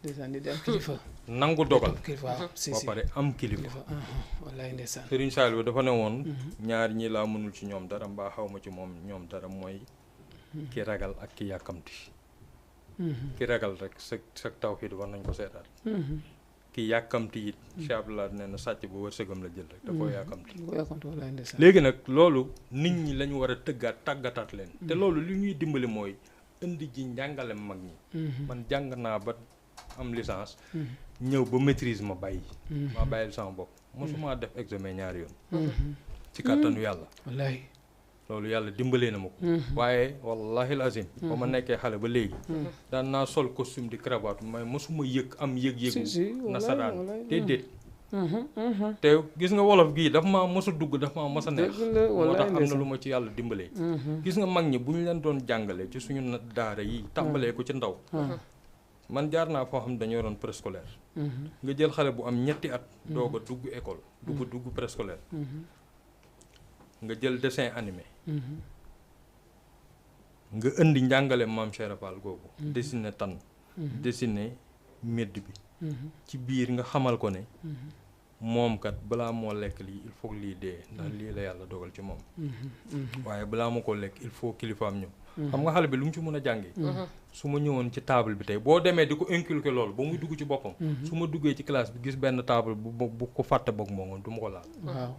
ndeysaan di am kilifa nangu dogal ba pare am kilifa wallaay ndeysaan Serigne Saliou dafa ne woon ñaar ñi laa mënul ci ñoom dara mbaa xaw ma ci moom ñoom dara mooy ki ragal ak ki yàkkamti ki ragal rek sa tawhiid war nañ ko seetaat ki yàkkamti it Cheikh Abdoulaye nee na sàcc bu wërsëgam la jël rek da koo yàkkamti léegi nag loolu nit ñi lañu war a tëggaat tàggataat leen te loolu li ñuy dimbali mooy indi ji njàngale mag ñi man jàng naa ba am licence ñëw ba maîtrise ma bàyyil sama bopp mosuma def examen ñaari yoon ci kàttanu yàlla wallaay loolu yàlla dimbalee na ma ko waaye wallahi lazim ba ma nekkee xale ba léegi daan naa sol costume di cravate mais mosuma am yëg-yëgu nasaraan déedéet te gis nga wolof gii dafa maa mos a dugg dafa maa mos a neex moo tax am na lu ma ci yàlla dimbalee gis nga mag ñi bu ñu leen doon jàngale ci suñu daara yi tàmbalee ko ci ndaw man jaar naa foo xam ne dañoo doon préscolaire nga jël xale bu am ñetti at doog a dugg école dugg préscolaire nga jël dessin animé nga indi njàngale maam Cheikh Fall googu dessiné tan dessiné medd bi ci biir nga xamal ko ne moom kat balaa moo lekk lii il faut lii dee ndax lii la yàlla dogal ci moom waaye balaa ma ko lekk il faut kilifaam ñëw xam nga xale bi lu mu ci mën a jàngee su ma ñëwoon ci table bi tey boo demee di ko inculquer loolu ba muy dugg ci boppam su ma duggee ci classe bi gis benn table bu ko fàtte boog moomoon du ma ko laal waaw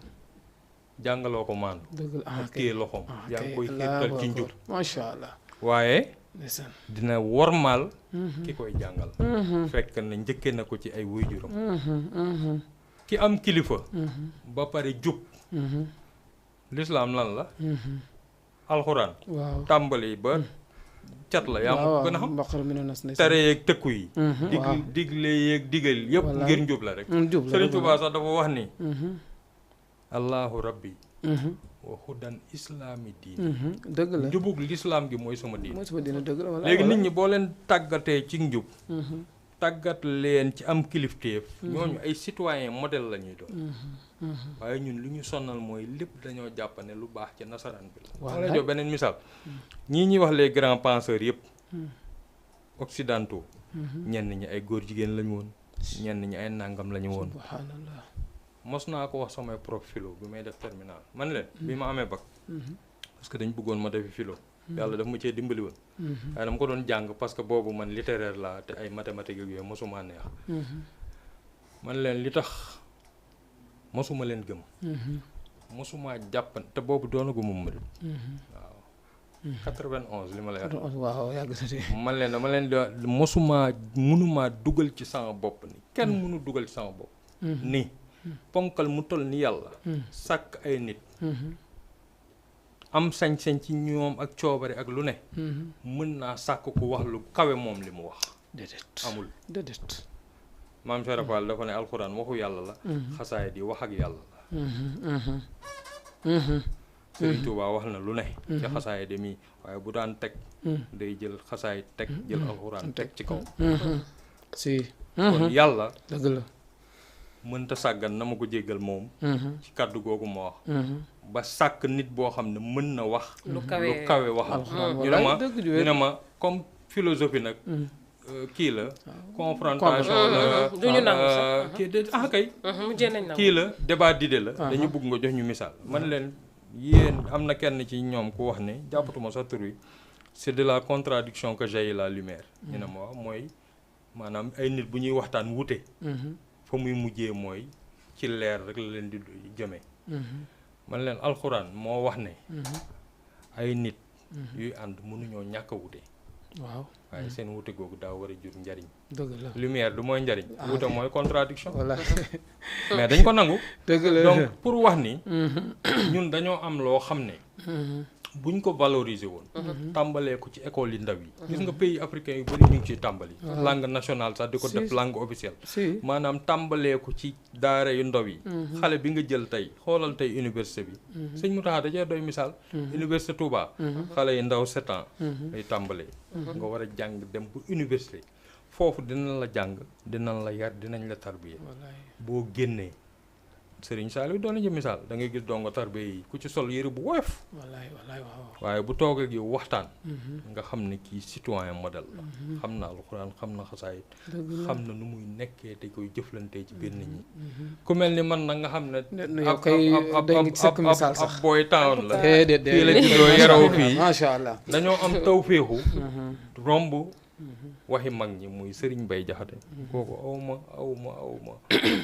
jàngaloo ko maandu ak téye loxoom yaa ngi koy xiirtal ci njub macha allah waaye ndeysaan dina wormaal ki koy jàngal fekk na njëkke na ko ci ay waajuram ki am kilifa ba pare jub lislaam lan la alxuraan waaw tàmbali ba cat la yaa ma gën a xam Baqara mi nas tere yeeg tëkku yi digle yeeg digal yëpp ngir njub la rek Sëriñ Tuubaa sax dafa wax ni allahu rabbi wa hudan islaami diin dëgg la njubug lislaam gi mooy sama diin dëgg la léegi nit ñi boo leen tàggatee ci njub tàggat leen ci am kilifteef ñooñu ay citoyen modèle la ñuy doon waaye ñun li ñu sonnal mooy lépp dañoo jàpp ne lu baax ci nasaraan bi la wala jox beneen misaal ñii ñuy wax les grands penseurs yëpp occidentaux ñenn ñi ay góor jigéen lañu woon ñenn ñi ay nàngam lañu woon subhanallah mos naa ko wax samay prof philo bi may def terminal man leen bi ma amee bac parce que dañ bëggoon ma defi philo yàlla daf ma cee dimbali woon waaye dama ko doon jàng parce que boobu man littéraire laa te ay mathématiques yooyu mosuma neex man leen li tax mosuma leen gëm mosuma jàppan te boobu doonaguma murid waaw 91 li ma lay wax waaw yàgg na man leen dama leen di mënumaa dugal ci sama bopp ni kenn mënu dugal ci sama bopp ni ponkal mu toll ni yàlla sàkk ay nit am sañ-sañ ci ñoom ak coobare ak lu ne mën naa sàkk ku wax lu kawe moom li mu wax déedéet amul déedéet maam Cheikh Fall dafa ne alxuraan waxu yàlla la xasaay di wax ak yàlla la Sëriñ Tuubaa wax na lu ne ci xasaay de mii waaye bu daan teg day jël xasaay teg jël alxuraan teg ci kaw si kon yàlla dëgg la mënta sàggan na ma ko jéggal moom ci kàddu googu ma wax ba sàkk nit boo xam ne mën na wax lu kawe waxam ñu ne ma comme philosophie nag kii la confrontation la duñu nangu sax kii de kay mujjee nañ nangu kii la débat d'idée la dañu bëgg nga jox ñu misaal man leen yéen am na kenn ci ñoom ku wax ne jàppatuma sa tur wi c'est de la contradiction que jaillit la lumière ñu ne ma wax mooy maanaam ay nit bu ñuy waxtaan wute fa muy mujjee mooy ci leer rek la leen di jëme man leen alxuraan moo wax ne ay nit yuy ànd mënuñoo ñàkk a wute waaw waaye seen wute googu daa war a jur njariñ dëgg la lumière du mooy njariñ wute mooy contradiction voilà mais dañ ko nangu dëgg la donc pour wax ni ñun dañoo am loo xam ne buñ ko valoriser woon tàmbalee ko ci école yi ndaw yi gis nga pays africain yu bëri ñu ngi ciy tàmbali langue nationale sax di ko def langue officielle maanaam tàmbalee ko ci daara yu ndaw yi xale bi nga jël tey xoolal tey université bi sëñ Mountakha dajee doy misaal université Touba xale yi ndaw 7 ans ay tàmbalee nga war a jàng dem bu université foofu dinañ la jàng dinañ la yar dinañ la tarbiya boo génnee Sëriñ Saliou doon nañu misaal da ngay gis dongo tarbiya yi ku ci sol yëre bu woyof waaye bu toog ak yow waxtaan nga xam ne kii citoyen modèle la xam na alxuraan xam na xasaayit xam na nu muy nekkee te koy jëflantee ci biir nit ñi ku mel ni man nag nga xam ne ab booy town la fii la juddoo yaroo fii macha allah dañoo am tawféexu romb waxi mag ñi muy Sëriñ Bay Jaxate kooku awma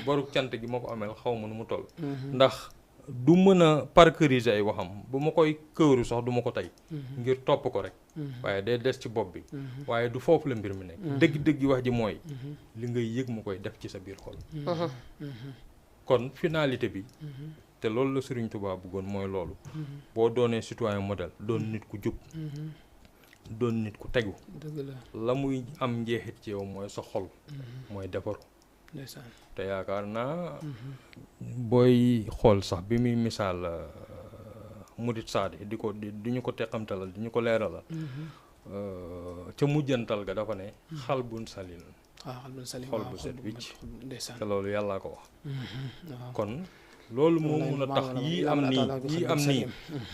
baruk cant gi ma ko ameel xaw ma nu mu toll ndax du mën a parcuriser ay waxam bu ma koy këru sax du ma ko tey ngir topp ko rek waaye day des ci bopp bi waaye du foofu la mbir mi nekk dëgg-dëgg wax ji mooy li ngay yëg ma koy def ci sa biir xol kon finalité bi te loolu la Sëriñ Tuubaa bëggoon mooy loolu boo doonee citoyen modèle doon nit ku jub doon nit ku tegu la muy am njeexit ci yow mooy sa xol mooy defaru te yaakaar naa booy xool sax bi muy misaal murit saadi di ñu ko teqamtalal di ñu ko leeralal ca mujjantal ga dafa ne xal bun salil xol bu set wicc te loolu yàllaa ko wax kon loolu moo mun a tax yii am nii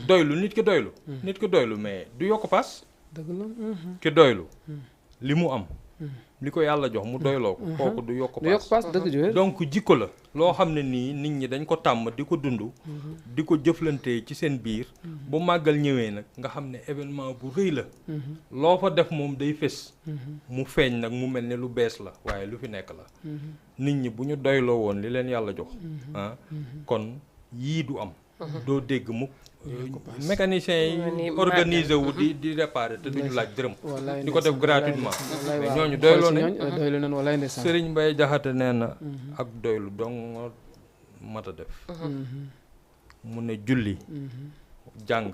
doylu nit ki doylu mais du yokk paas dëgg la. ki doylu li mu am li ko yàlla jox mu doyloo ko kooku du yokk paas dëgg ji donc jikko la loo xam ne nii nit ñi dañ ko tàmm di ko dund di ko jëflante ci seen biir bu màggal ñëwee nag nga xam ne événement bu rëy la loo fa def moom day fés mu feeñ nag mu mel ne lu bees la waaye lu fi nekk la nit ñi bu ñu doyloo woon li leen yàlla jox kon yii du am doo dégg mukk mécaniciens yi organisé wu di réparer te duñu laaj dërëm di ko def gratuitement mais ñooñu doyloo nañ walaay ndeysaan Sëriñ Mbay Jaxate nee na ak doylu dong mat a def mu ne julli jàng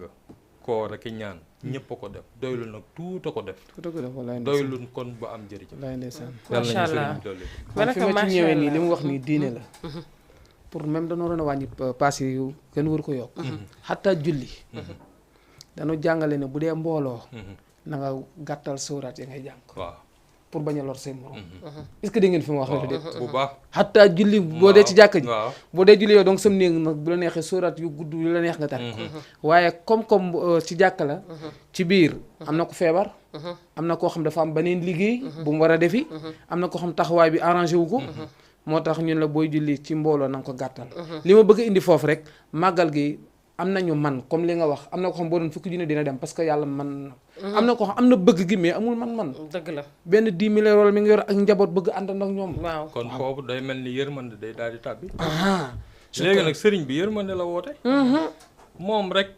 koor ak ñaan ñëpp a ko def doylu nag tuut a ko def doylu kon ba am njëriñ walaay ndeysaan macha allah fi ma ci ñëwee nii li mu wax nii diine la pour même dañoo waroon a wàññi paas yi kenn waru ko yokk xataa julli dañu jàngale ne bu dee mbooloo na nga gàttal sóoraat ya ngay jàng waaw pour bañ a lor seen morom est-ce que dégg ngeen fi ma wax la déet bu baax xataa julli boo dee ci jàkka ji boo dee julli yow donc sam néeg nag bu la neexee sóoraat yu gudd yu la neex nga tar waaye comme ci jàkka la ci biir am na ko feebar am na koo xam dafa am beneen liggéey bu mu war a defi am na koo xam taxawaay bi arrangé wu ko moo tax ñun la booy julli ci mbooloo na nga ko gàttal li ma bëgg a indi foofu rek màggal gi am nañu man comme li nga wax am na ko xam boo doon fukki junne dina dem parce que yàlla man am na ko xam am na bëgg gi mais amul man dëgg la benn 10 000 wala mi ngi yor ak njaboot bëgg ànd ak ñoom waaw kon foofu day mel ni yërmande day daal di tàbbi léegi nag sëriñ bi yërmande la woote moom rek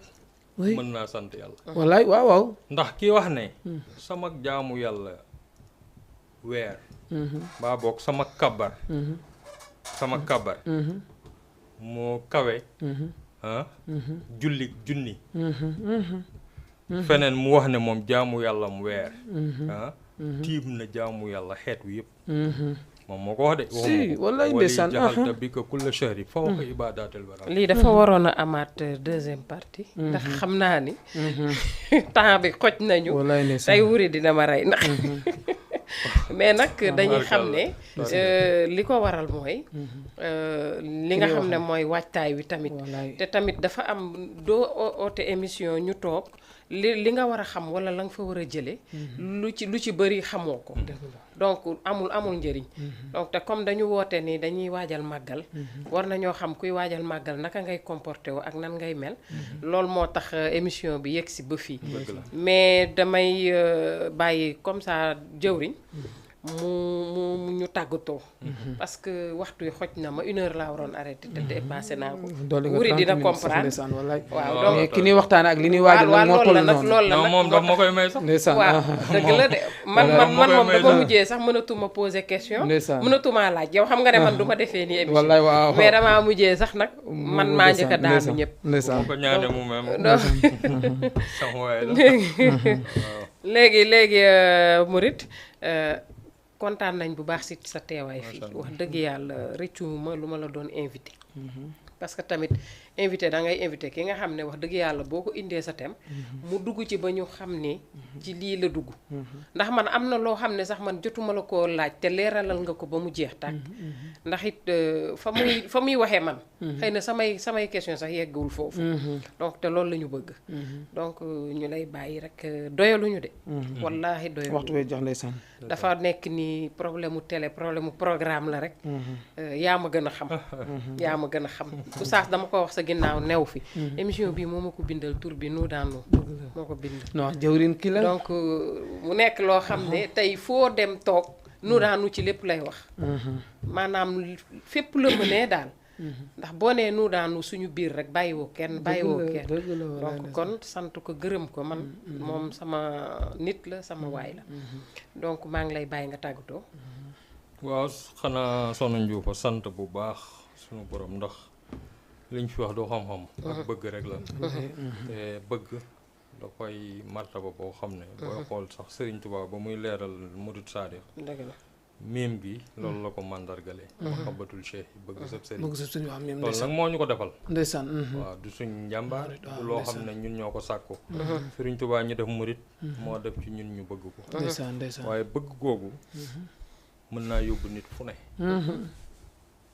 mën naa sant yàlla wallaay waaw ndax ki wax ne sama jaamu yàlla weer baa boog sama kabar moo kawe julli junni feneen mu wax ne moom jaamu yàlla mu weer tiim na jaamu yàlla xeet wi yëpp moom moo ko wax de si wallaay ndeysaan jaxalta bi ko kulla shahri fa wax ibadatel bara lii dafa waroon a amaat deuxième partie ndax xam naa ni temps bi xoj nañu tey wuri dina ma rey ndax mais nag dañuy xam ne li ko waral mooy li nga xam ne mooy waajtaay wi tamit te tamit dafa am doo oote émission ñu toog li nga war a xam wala la nga fa war a jële lu ci bëri xamoo ko donc amul njëriñ donc te comme dañu woote ni dañuy waajal màggal war nañoo xam kuy waajal màggal naka ngay comporté wu ak nan ngay mel loolu moo tax émission bi yegg si ba fii mais damay bàyyi comme ça jëwriñ mu ñu tàggatoo parce que waxtu yi xoj na ma 1 heure laa waroon arrêté te dépassé naa ko wuri dina comprendre waaw donc ki ñuy waxtaan ak li ñuy waajal nag moo toll noonu loolu la nag moom daf ma koy may sax ndeysaan waaw dëgg la de man moom dama mujjee sax mënatuma poser question mënatuma laaj yow xam nga ne man du ma defee nii émission wallaay waaw mais damaa mujjee sax nag man maa njëkk a daanu ñëpp ndeysaan ko ñaane mu même sama waay la léegi Mouride kontaan nañ bu baax si sa teewaay fii wax dëgg yàlla rëccu ma lu ma la doon invité parce que tamit invité da ngay invité ki nga xam ne wax dëgg yàlla boo ko indee sa thème mu dugg ci ba ñu xam ne ci lii la dugg ndax man am na loo xam ne sax man jotuma la koo laaj te leeralal nga ko ba mu jeex tàkk ndax it fa muy waxee man xëy na samay question sax yeggul foofu donc te loolu la ñu bëgg donc ñu lay bàyyi rek doyaluñu de wallaahi doyaluñu waxtu way jox ndeysaan dafa nekk ni problème mu télé problème mu programme la rek yaa ma gën a xam yaa ma gën a xam Oustaz dama ko wax sa ginnaaw new fi émission bi moo ma ko bindal tur bi nu daanu moo ko bind non jawrin ki la donc mu nekk loo xam ne tey foo dem toog nu daanu ci lépp lay wax maanaam fépp la mënee daal ndax boo nee nu daanu suñu biir rek bàyyiwoo kenn donc kon sant ko gërëm ko man moom sama nit la sama waay la donc maa ngi lay bàyyi nga tàggatoo waaw xanaa Soxna Ndioufa sant bu baax suñu borom ndax liñ fi wax doo xam-xam ak bëgg rek la te bëgg da koy martaba boo xam ne booy xool sax Serigne Touba ba muy leeral Murid Saadiq dëgg la miim gi loolu la ko mandargale mahabbatul cheikh bëgg sëb sëriñ waaw miim loolu nag moo ñu ko defal ndeysaan waaw du suñ njàmbaar du loo xam ne ñun ñoo ko sàkku Serigne Touba ñu def murid moo def ci ñun ñu bëgg ko ndeysaan waaye bëgg googu mën naa yóbbu nit fu ne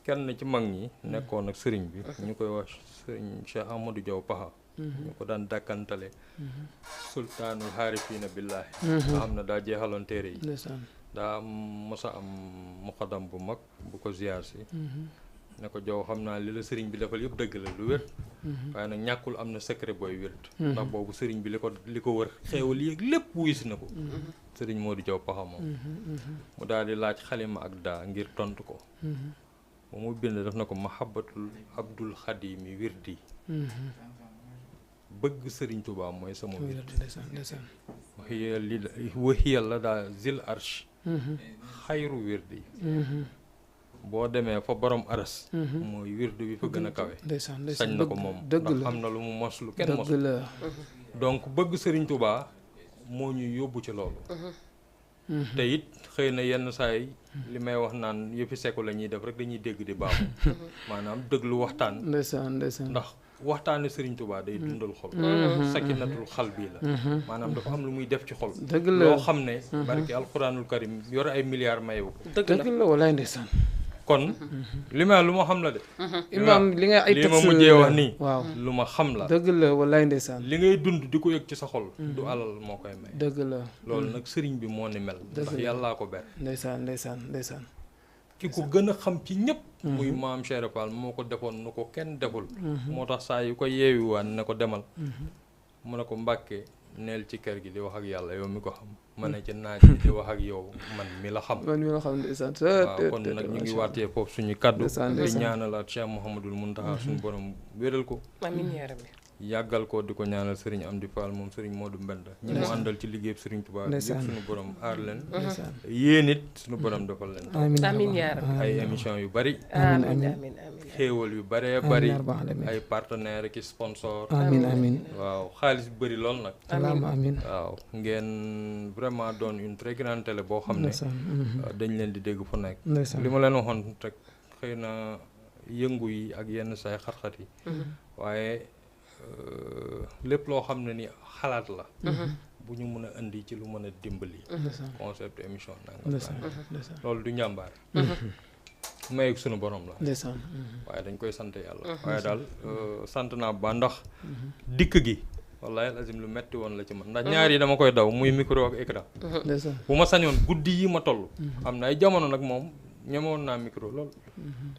kenn ci mag ñi nekkoon ak sëriñ bi ñu koy wax sëriñ Cheikh Amadou Diaw Paxa ñu ko daan dàkkantale sultaanul xaarifiina billaahi nga xam ne daa jeexaloon téere yi daa mosa am muqaddam bu mag bu ko ziyaar si ne ko Diaw xam naa li la sëriñ bi defal yëpp dëgg la lu wér waaye nag ñàkkul am na secret booy wér ndax boobu sëriñ bi li ko wër xeewal yéeg lépp wuysi na ko sëriñ Modou Diaw Paxa moom mu daal di laaj xalima ak daa ngir tontu ko ba mu bind def na ko mahabbatul abdul xadimi wirdi bëgg sëriñ Tuubaa mooy sama wird waxiyal la daal zil arsh xayru wirdi boo demee fa borom aras mooy wirdu bi fa gën a kawe sañ na ko moom ndax xam na lu mu mos lu kenn mos donc bëgg sëriñ Tuubaa moo ñuy yóbbu ci loolu te it xëy na yenn saa yi li may wax naan yëfi sekku la ñuy def rek dañuy dégg di baaxu maanaam déglu waxtaan ndax waxtaane sëriñ Tuubaa day dundal xol sakinatul xal bii la maanaam dafa am lu muy def ci xol loo xam ne barki alxuraanul karim yor ay milliards mayewu ko dëgg la walaay ndeysaan kon li ma lu ma xam la de imaam li nga ay li ma mujjee wax nii waaw lu ma xam la dëgg la walaay ndeysaan li ngay dund di ko yëg ci sa xol du alal moo koy may dëgg la loolu nag sëriñ bi moo ni mel ndax yàllaa ko ber ndeysaan ki ko gën a xam ci ñëpp muy maam Cheikh Fall moo ko defoon nu ko kenn deful moo tax saa yu ko yeewiwaan ne ko demal mu ne ko Mbàkke neel ci kër gi di wax ak yàlla yow mi ko xam ma ne ci naaj bi di wax ak yow man mi la xam ndeysaan waaw kon nag ñu ngi waatee foofu suñu kaddu di ñaanalaat Cheikh Mouhamadul Muntaha suñu borom wéral ko amiin yaa rabbi yàggal ko di ko ñaanal Serigne Amdi Fall moom Serigne Modou Mbenda ñi mu àndal ci liggéey Serigne Touba yëpp suñu borom aar leen yéen it suñu borom defal leen amiin yaa rabbi ay émission yu bari amiin xéewal yu baree bari ay partenaires ki sponsor amiin waaw xaalis bu bëri lool nag amiin waaw ngeen vraiment doon une très grande télé boo xam ne dañ leen di dégg fu nekk li ma leen waxoon rek xëy na yëngu yi ak yenn say xat-xat yi waaye lépp loo xam ne ni xalaat la bu ñu mën a indi ci lu mën a dimbali concept émission nanga loolu du njàmbaar mayu sunu borom la waaye dañ koy sant yàlla waaye daal sant naa ba ndax dikk gi wallahi lazim lu metti woon la ci man ndax ñaar yi dama koy daw muy micro ak écran bu ma sañoon guddi yi ma toll am na ay jamono nag moom ñemoon naa micro lool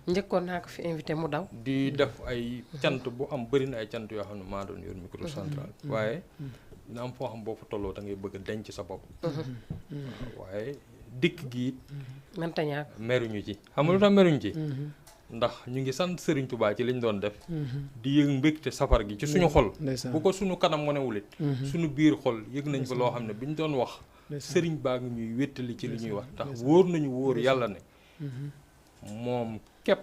njëkkoon naa ko fi invité mu daw di def ay cant bu am bëri na ay cant yoo xam ne maa doon yor micro central waaye dina am foo xam boo fa tolloo da ngay bëgg a denc sa bopp waaye dikk gi mënta ñàkk meruñu ci xam nga lu tax meruñu ci ndax ñu ngi sant Serigne Touba ci liñ doon def di yëg mbégte safar gi ci suñu xol bu ko suñu kanam wanewulit suñu biir xol yëg nañ fa loo xam ne biñ doon wax Serigne baa ngi ñuy wéttali ci li ñuy wax tax wóor nañu wóor yàlla ne moom képp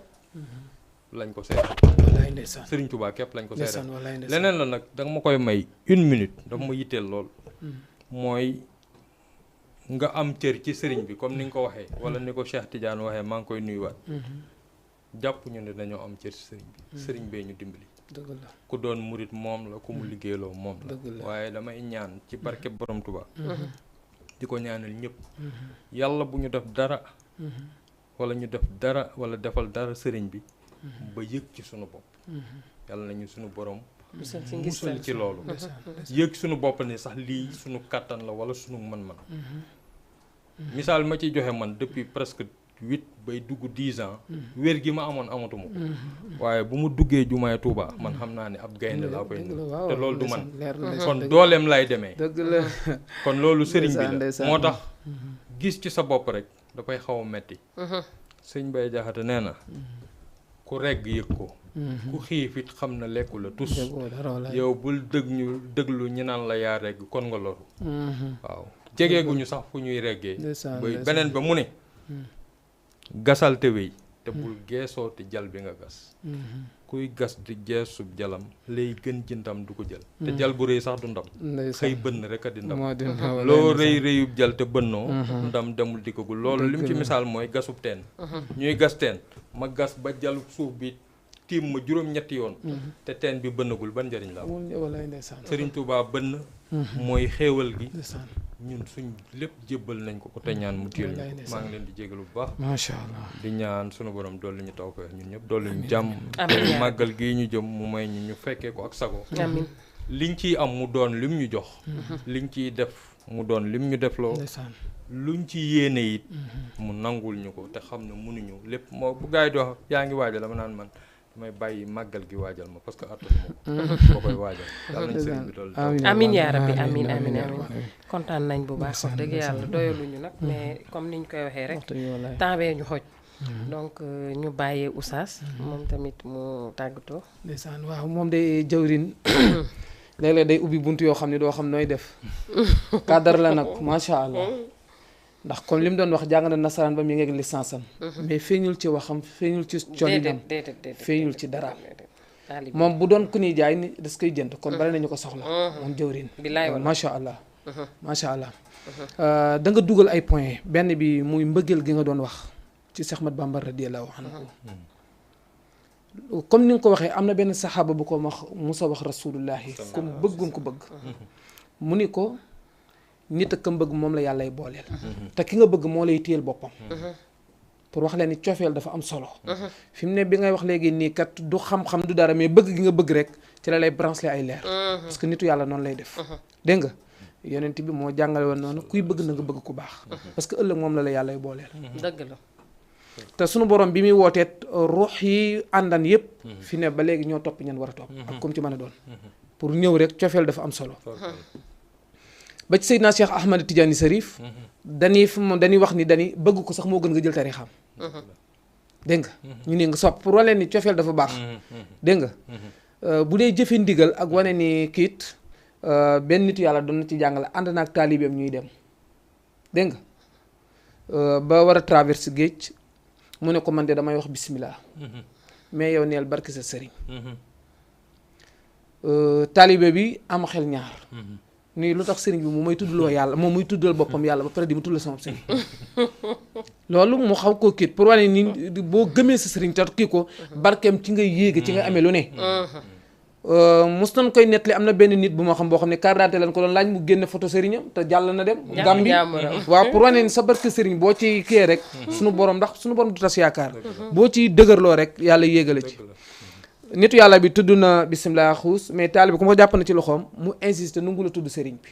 lañ ko seet Serigne Touba képp lañ ko seet leneen la nag danga ma koy may 1 minute dafa ma yitteel lool mooy nga am cër ci Serigne bi comme ni nga ko waxee wala ni ko Cheikh Tidiane waxee maa ngi koy nuyuwaat jàpp ñu ne dañoo am cër ci Serigne bi Serigne bee ñu dimbali ku doon murit moom la ku mu liggéeyloo moom la waaye damay ñaan ci barke borom Touba di ko ñaanal ñëpp yàlla bu ñu def dara wala ñu def dara wala defal dara sëriñ bi ba yëg ci sunu bopp yàlla nañu sunu borom musal ci loolu yëg sunu bopp ne sax lii sunu kàttan la wala sunu mën-mën misaal ma ci joxe man depuis presque 8 bay dugg 10 ans wér gi ma amoon amatuma ko waaye bu mu duggee jumaay Touba man xam naa ne ab gaynde laa koy te loolu du man kon dooleem lay demee kon loolu sëriñ bi la moo tax gis ci sa bopp rek dafay xaw a metti sëñ Bay Jaxate nee na ku regg yëg ko ku xiif it xam na lekku la tus yow bul dëglu ñi naan la yaa regg kon nga loru waaw jegeeguñu sax fu ñuy reggee bay beneen ba mu ne gasal te wéy te bul geesoo te jal bi nga gas kuy gas di geesub jalam lay gën ci ndam du ko jël te jal bu rëy sax du ndam xëy bënn rek a di ndam loo rëy rëyub jal te bënnoo ndam demul dikkagul loolu lim ci misaal mooy gasub teen ñuy gas teen ma gas ba jalub suuf bi tiim ma juróom-ñetti yoon te teen bi bënnagul ban njëriñ la Sëriñ Tuubaa bënn mooy xéewal gi ñun suñ lépp jébbal nañ ko te ñaan mu téel ñu maa ngi leen di jégalu bu baax macha allah di ñaan sunu borom dolli ñu tawfeex ñun ñëpp dolli ñu jàmm màggal gii ñu jëm mu may ñu fekkee ko ak sago amiin liñ ciy am mu doon lim ñu jox liñ ciy def mu doon lim ñu defloo luñ ci yéene it mu nangul ñu ko te xam ne mënuñu lépp moo bu gars yi di wax yaa ngi waajal dama naan man damay bàyyi màggal gi waajal ma parce que attanu ma ko boo koy waajal yàlla nañ sëriñ bi dool amiin yaa rabbi amiin amiin amiin kontaan nañ bu baax wax dëgg yàlla doyaluñu nag mais comme niñ koy waxee rek temps bee ñu xoj donc ñu bàyyee Oustaz moom tamit mu tàggatoo ndeysaan waaw moom de jawrin léeg-léeg day ubbi bunt yoo xam ne doo xam nooy def cadre la nag macha allah ndax comme li mu doon wax jàng na nasaraan ba mu ngi licence am mais feeñul ci waxam feeñul ci colinam feeñul ci dara moom bu doon ku ñuy jaay ni das koy jënd kon bari nañu ko soxla moom jawrin macha allah macha allah da nga dugal ay point benn bi muy mbëggeel gi nga doon wax ci Seex Ahmadu Bamba radiyallahu anhu comme ni nga ko waxee am na benn saxaaba bu ko wax musa wax rasulullahi comme bëggum ko bëgg mu ni ko nit ak kam bëgg moom la yàllay booleel te ki nga bëgg moo lay téyel boppam pour wax leen ni cofeel dafa am solo fi mu ne bi ngay wax léegi nii kat du xam-xam du dara mais bëgg gi nga bëgg rek ci la lay branché ay leer parce que nitu yàlla noonu lay def dégg nga yonent bi moo jàngale woon noonu kuy bëgg na nga bëgg ku baax parce que ëllëg moom la yàllay booleel dëgg la te sunu borom bi muy wooteet ruux yi àndan yëpp fi ne ba léegi ñoo topp ñan war a topp ak comme ci mën a doon pour ñëw rek cofeel dafa am solo ba ci Seydina Cheikh Ahmad Tidiane Sarif dañuy wax ni dañuy bëgg ko sax moo gën nga jël tarixam dégg nga ñu ne nga sopp pour wane ni cofeel dafa baax dégg nga bu dee jëfe ndigal ak wane ni kiit benn nitu yàlla doon na ci jàngale ànd naag taalibeem ñuy dem dégg nga ba war a traverse géej mu ne ko man de damay wax bismillah mais yow neel barke sa sëriñ taalibe bi am xel ñaar nii lu tax sëriñ bi moom mooy tuddloo yàlla moom muy tuddal boppam yàlla ba pare di mu tuddal sama sëriñ loolu mu xaw koo kiit pour wane ni boo gëmee sa sëriñ te kii ko barkeem ci ngay yéege ci ngay amee lu ne mos nañ koy nettali am na benn nit bu ma xam boo xam ne carte d'identité lañ ko doon laaj mu génne photo sëriñam te jàll na dem Gàmbi waaw pour wane ni sa barke sëriñ boo ci kii rek suñu borom ndax suñu borom du tas yaakaar boo ci dëgërloo rek yàlla yéegale ci nitu yàlla bi tudd na bisimilah xuus mais taalibe bi ku ma ko jàpp na ci loxoom mu insisté nu ngu la tudd sëriñ bi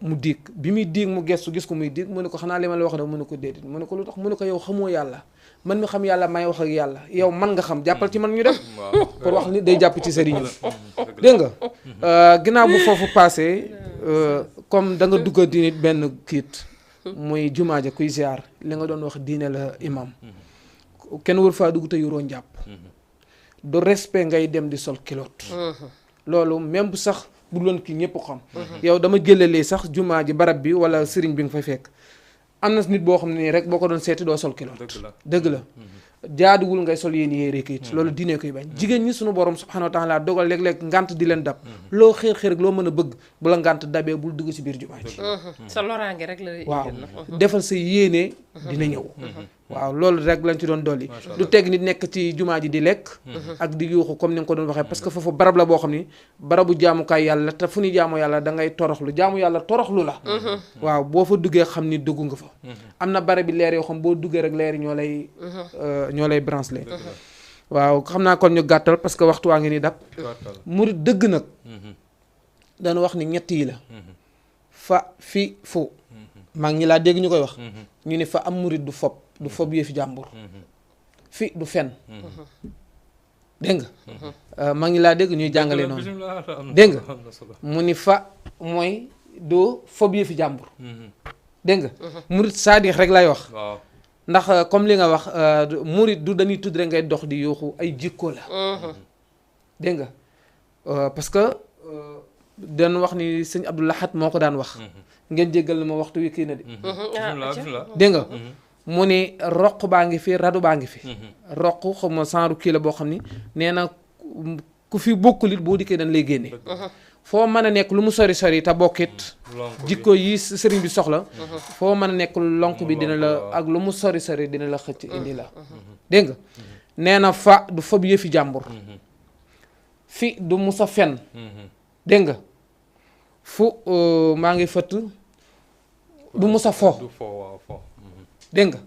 mu diig bi muy diig mu gestu gis ko muy diig mu ne ko xanaa li ma la wax da mu ne ko déedéet mu ne ko lu tax mu ne ko yow xamoo yàlla man mi xam yàlla may wax ak yàlla yow man nga xam jàppal ci man ñu dem pour wax ni day jàpp ci sëriñ dégg nga ginnaaw bu foofu passé comme da nga dugga di nit benn kiit muy jumaa ja kuy ziar li nga doon wax diine la imam kenn wër faa dugg te yoroo njàpp du respect ngay dem di sol kiloot loolu même bu sax bu loon kii ñëpp xam yow dama jëlalee sax jumaa ji barab bi wala sëriñ bi nga fay fekk am na nit boo xam ne nii rek boo ko doon seeti doo sol kiloot dëgg la jaaduwul ngay sol yéen yéere kayit loolu diine koy bañ jigéen ñi suñu borom subhanahu wa taala dogal léeg-léeg ngant di leen dab loo xeer loo mën a bëgg bu la ngant dabee bul dugg ci biir jumaa ji sa loraange rek la waaw defal sa yéene dina ñëw waaw loolu rek lañ ci doon dolli du teg nit nekk ci jumaa ji di lekk ak di yuuxu comme ni nga ko doon waxee parce que foofu barab la boo xam ni barabu jaamukaay yàlla te fu ñu jaamu yàlla da ngay toroxlu jaamu yàlla toroxlu la waaw boo fa duggee xam ni dugg nga fa am na barab bi leer yoo xam boo duggee rek leer yi ñoo lay branché waaw xam naa kon ñu gàttal parce que waxtu waa ngi ni dab murit dëgg nag dañu wax ni ñett yi la fa fi fu maa ngi laa dégg ñu koy wax ñu ne fa am murit du fob yëfi jàmbur fi du fen dégg nga maa ngi laa dégg ñuy jàngale noonu dégg nga mu ni fa mooy doo fob yëfi jàmbur dégg nga murit saadix rek lay wax ndax comme li nga wax murit du dañuy tudd rek ngay dox di yuuxu ay jikko la dégg nga parce que dañ wax ni sëñ Abdou Lahad moo ko daan wax ngeen jéggal ma waxtu wi kii na de dégg nga mu ni roq baa ngi fi radu baa ngi fi roq xam ma saaru kii la boo xam ni nee na ku fi bokkulit boo dikkee dañ lay génne foo mën a nekk lu mu sori sori te bokkit jikko yi sëriñ bi soxla foo mën a nekk lonk bi dina la ak lu mu sori sori dina la xëcc indi la dégg nga nee na fa du fab yëfi jàmbur fi du musa fen dégg nga fu maa ngi fëtt du musa fo du fo waaw fo. dégg nga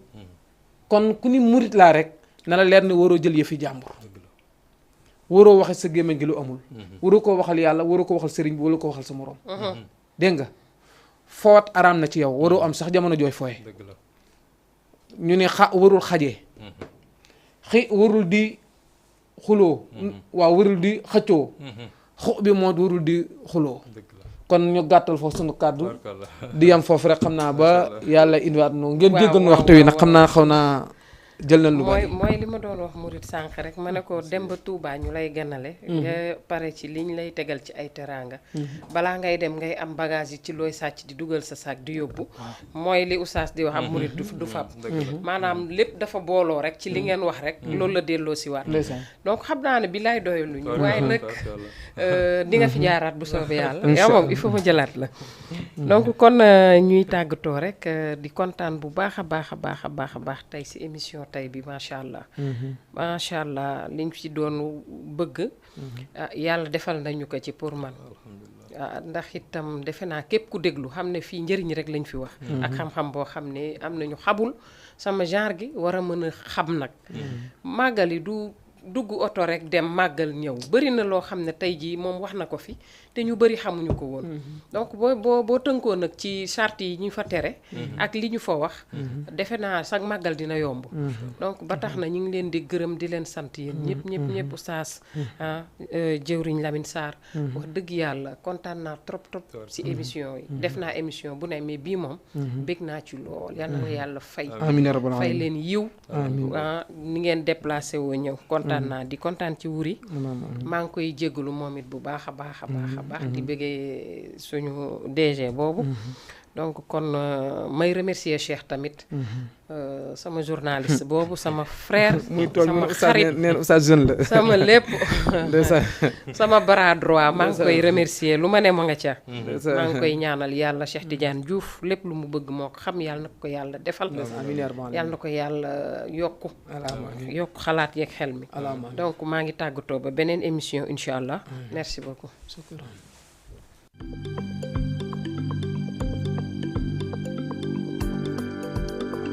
kon ku ni murit laa rek na la leer ne waroo jël yëfi jàmbur waroo waxe sa gémmiñ gi lu amul waroo ko waxal yàlla waroo ko waxal sëriñ bi waroo ko waxal sa morom dégg nga foot araam na ci yow waroo am sax jamono jooy fooye ñu ne warul xajee warul di xuloo waaw warul di xëccoo xu bi moo warul di xuloo kon ñu gàttal foofu sunu kàddu di yam foofu rek xam naa ba yàlla indiwaat nu ngeen jéggal nu waxtu wi nag xam naa xaw naa jël nañ lu bari mooy li ma doon wax murit sànq rek ma ne ko dem ba Touba ñu lay ganale nga pare ci liñ lay tegal ci ay teraanga balaa ngay dem ngay am bagage yi ci looy sàcc di dugal sa saak di yóbbu mooy li oustaz di wax am murit du fab maanaam lépp dafa booloo rek ci li ngeen wax rek loolu la delloo si waat donc xam naa ne bi lay doyaluñu waaye nag di nga fi jaaraat bu soobee yàlla yow moom il faut ma jëlaat la donc kon ñuy tàggatoo rek di kontaan bu baax a baax a baax a baax a baax tey si émission tey bi macha allah liñ ci doon bëgg yàlla defal nañu ko ci pour man ndax itam defe naa képp ku déglu xam ne fii njëriñ rek lañ fi wax ak xam-xam boo xam ne am nañu xabul sama genre gi war a mën a xam nag màggali du dugg oto rek dem màggal ñëw bari na loo xam ne tey jii moom wax na ko fi te ñu bari xamuñu ko woon donc boo tënkoo nag ci charte yi ñu fa tere ak li ñu fa wax defe naa sax màggal dina yomb donc ba tax na ñu ngi leen di gërëm di leen sant yéen ñëpp oustaz jëwriñ Lamine Sarr wax dëgg yàlla kontaan naa trop ci émission yi def naa émission bu ne mais bii moom bég naa ci lool yal na la yàlla fay fay leen yiw ni ngeen déplacé woo ñëw kontaan naa di kontaan ci wuri maa ngi koy jégalu moom it bu baax a baax a baax a baax di bëggee suñu DG boobu donc kon may remercier Cheikh tamit sama journaliste boobu sama frère sama xarit neen oustaz jeune la sama lépp sama bras droit maa ngi koy remercier lu ma ne ma nga ca maa ngi koy ñaanal yàlla Cheikh Tidiane Diouf lépp lu mu bëgg moo ko xam yàlla na ko yàlla defal yàlla na ko yàlla yokku xalaat yeeg xel mi donc maa ngi tàggatoo ba beneen émission incha allah merci beaucoup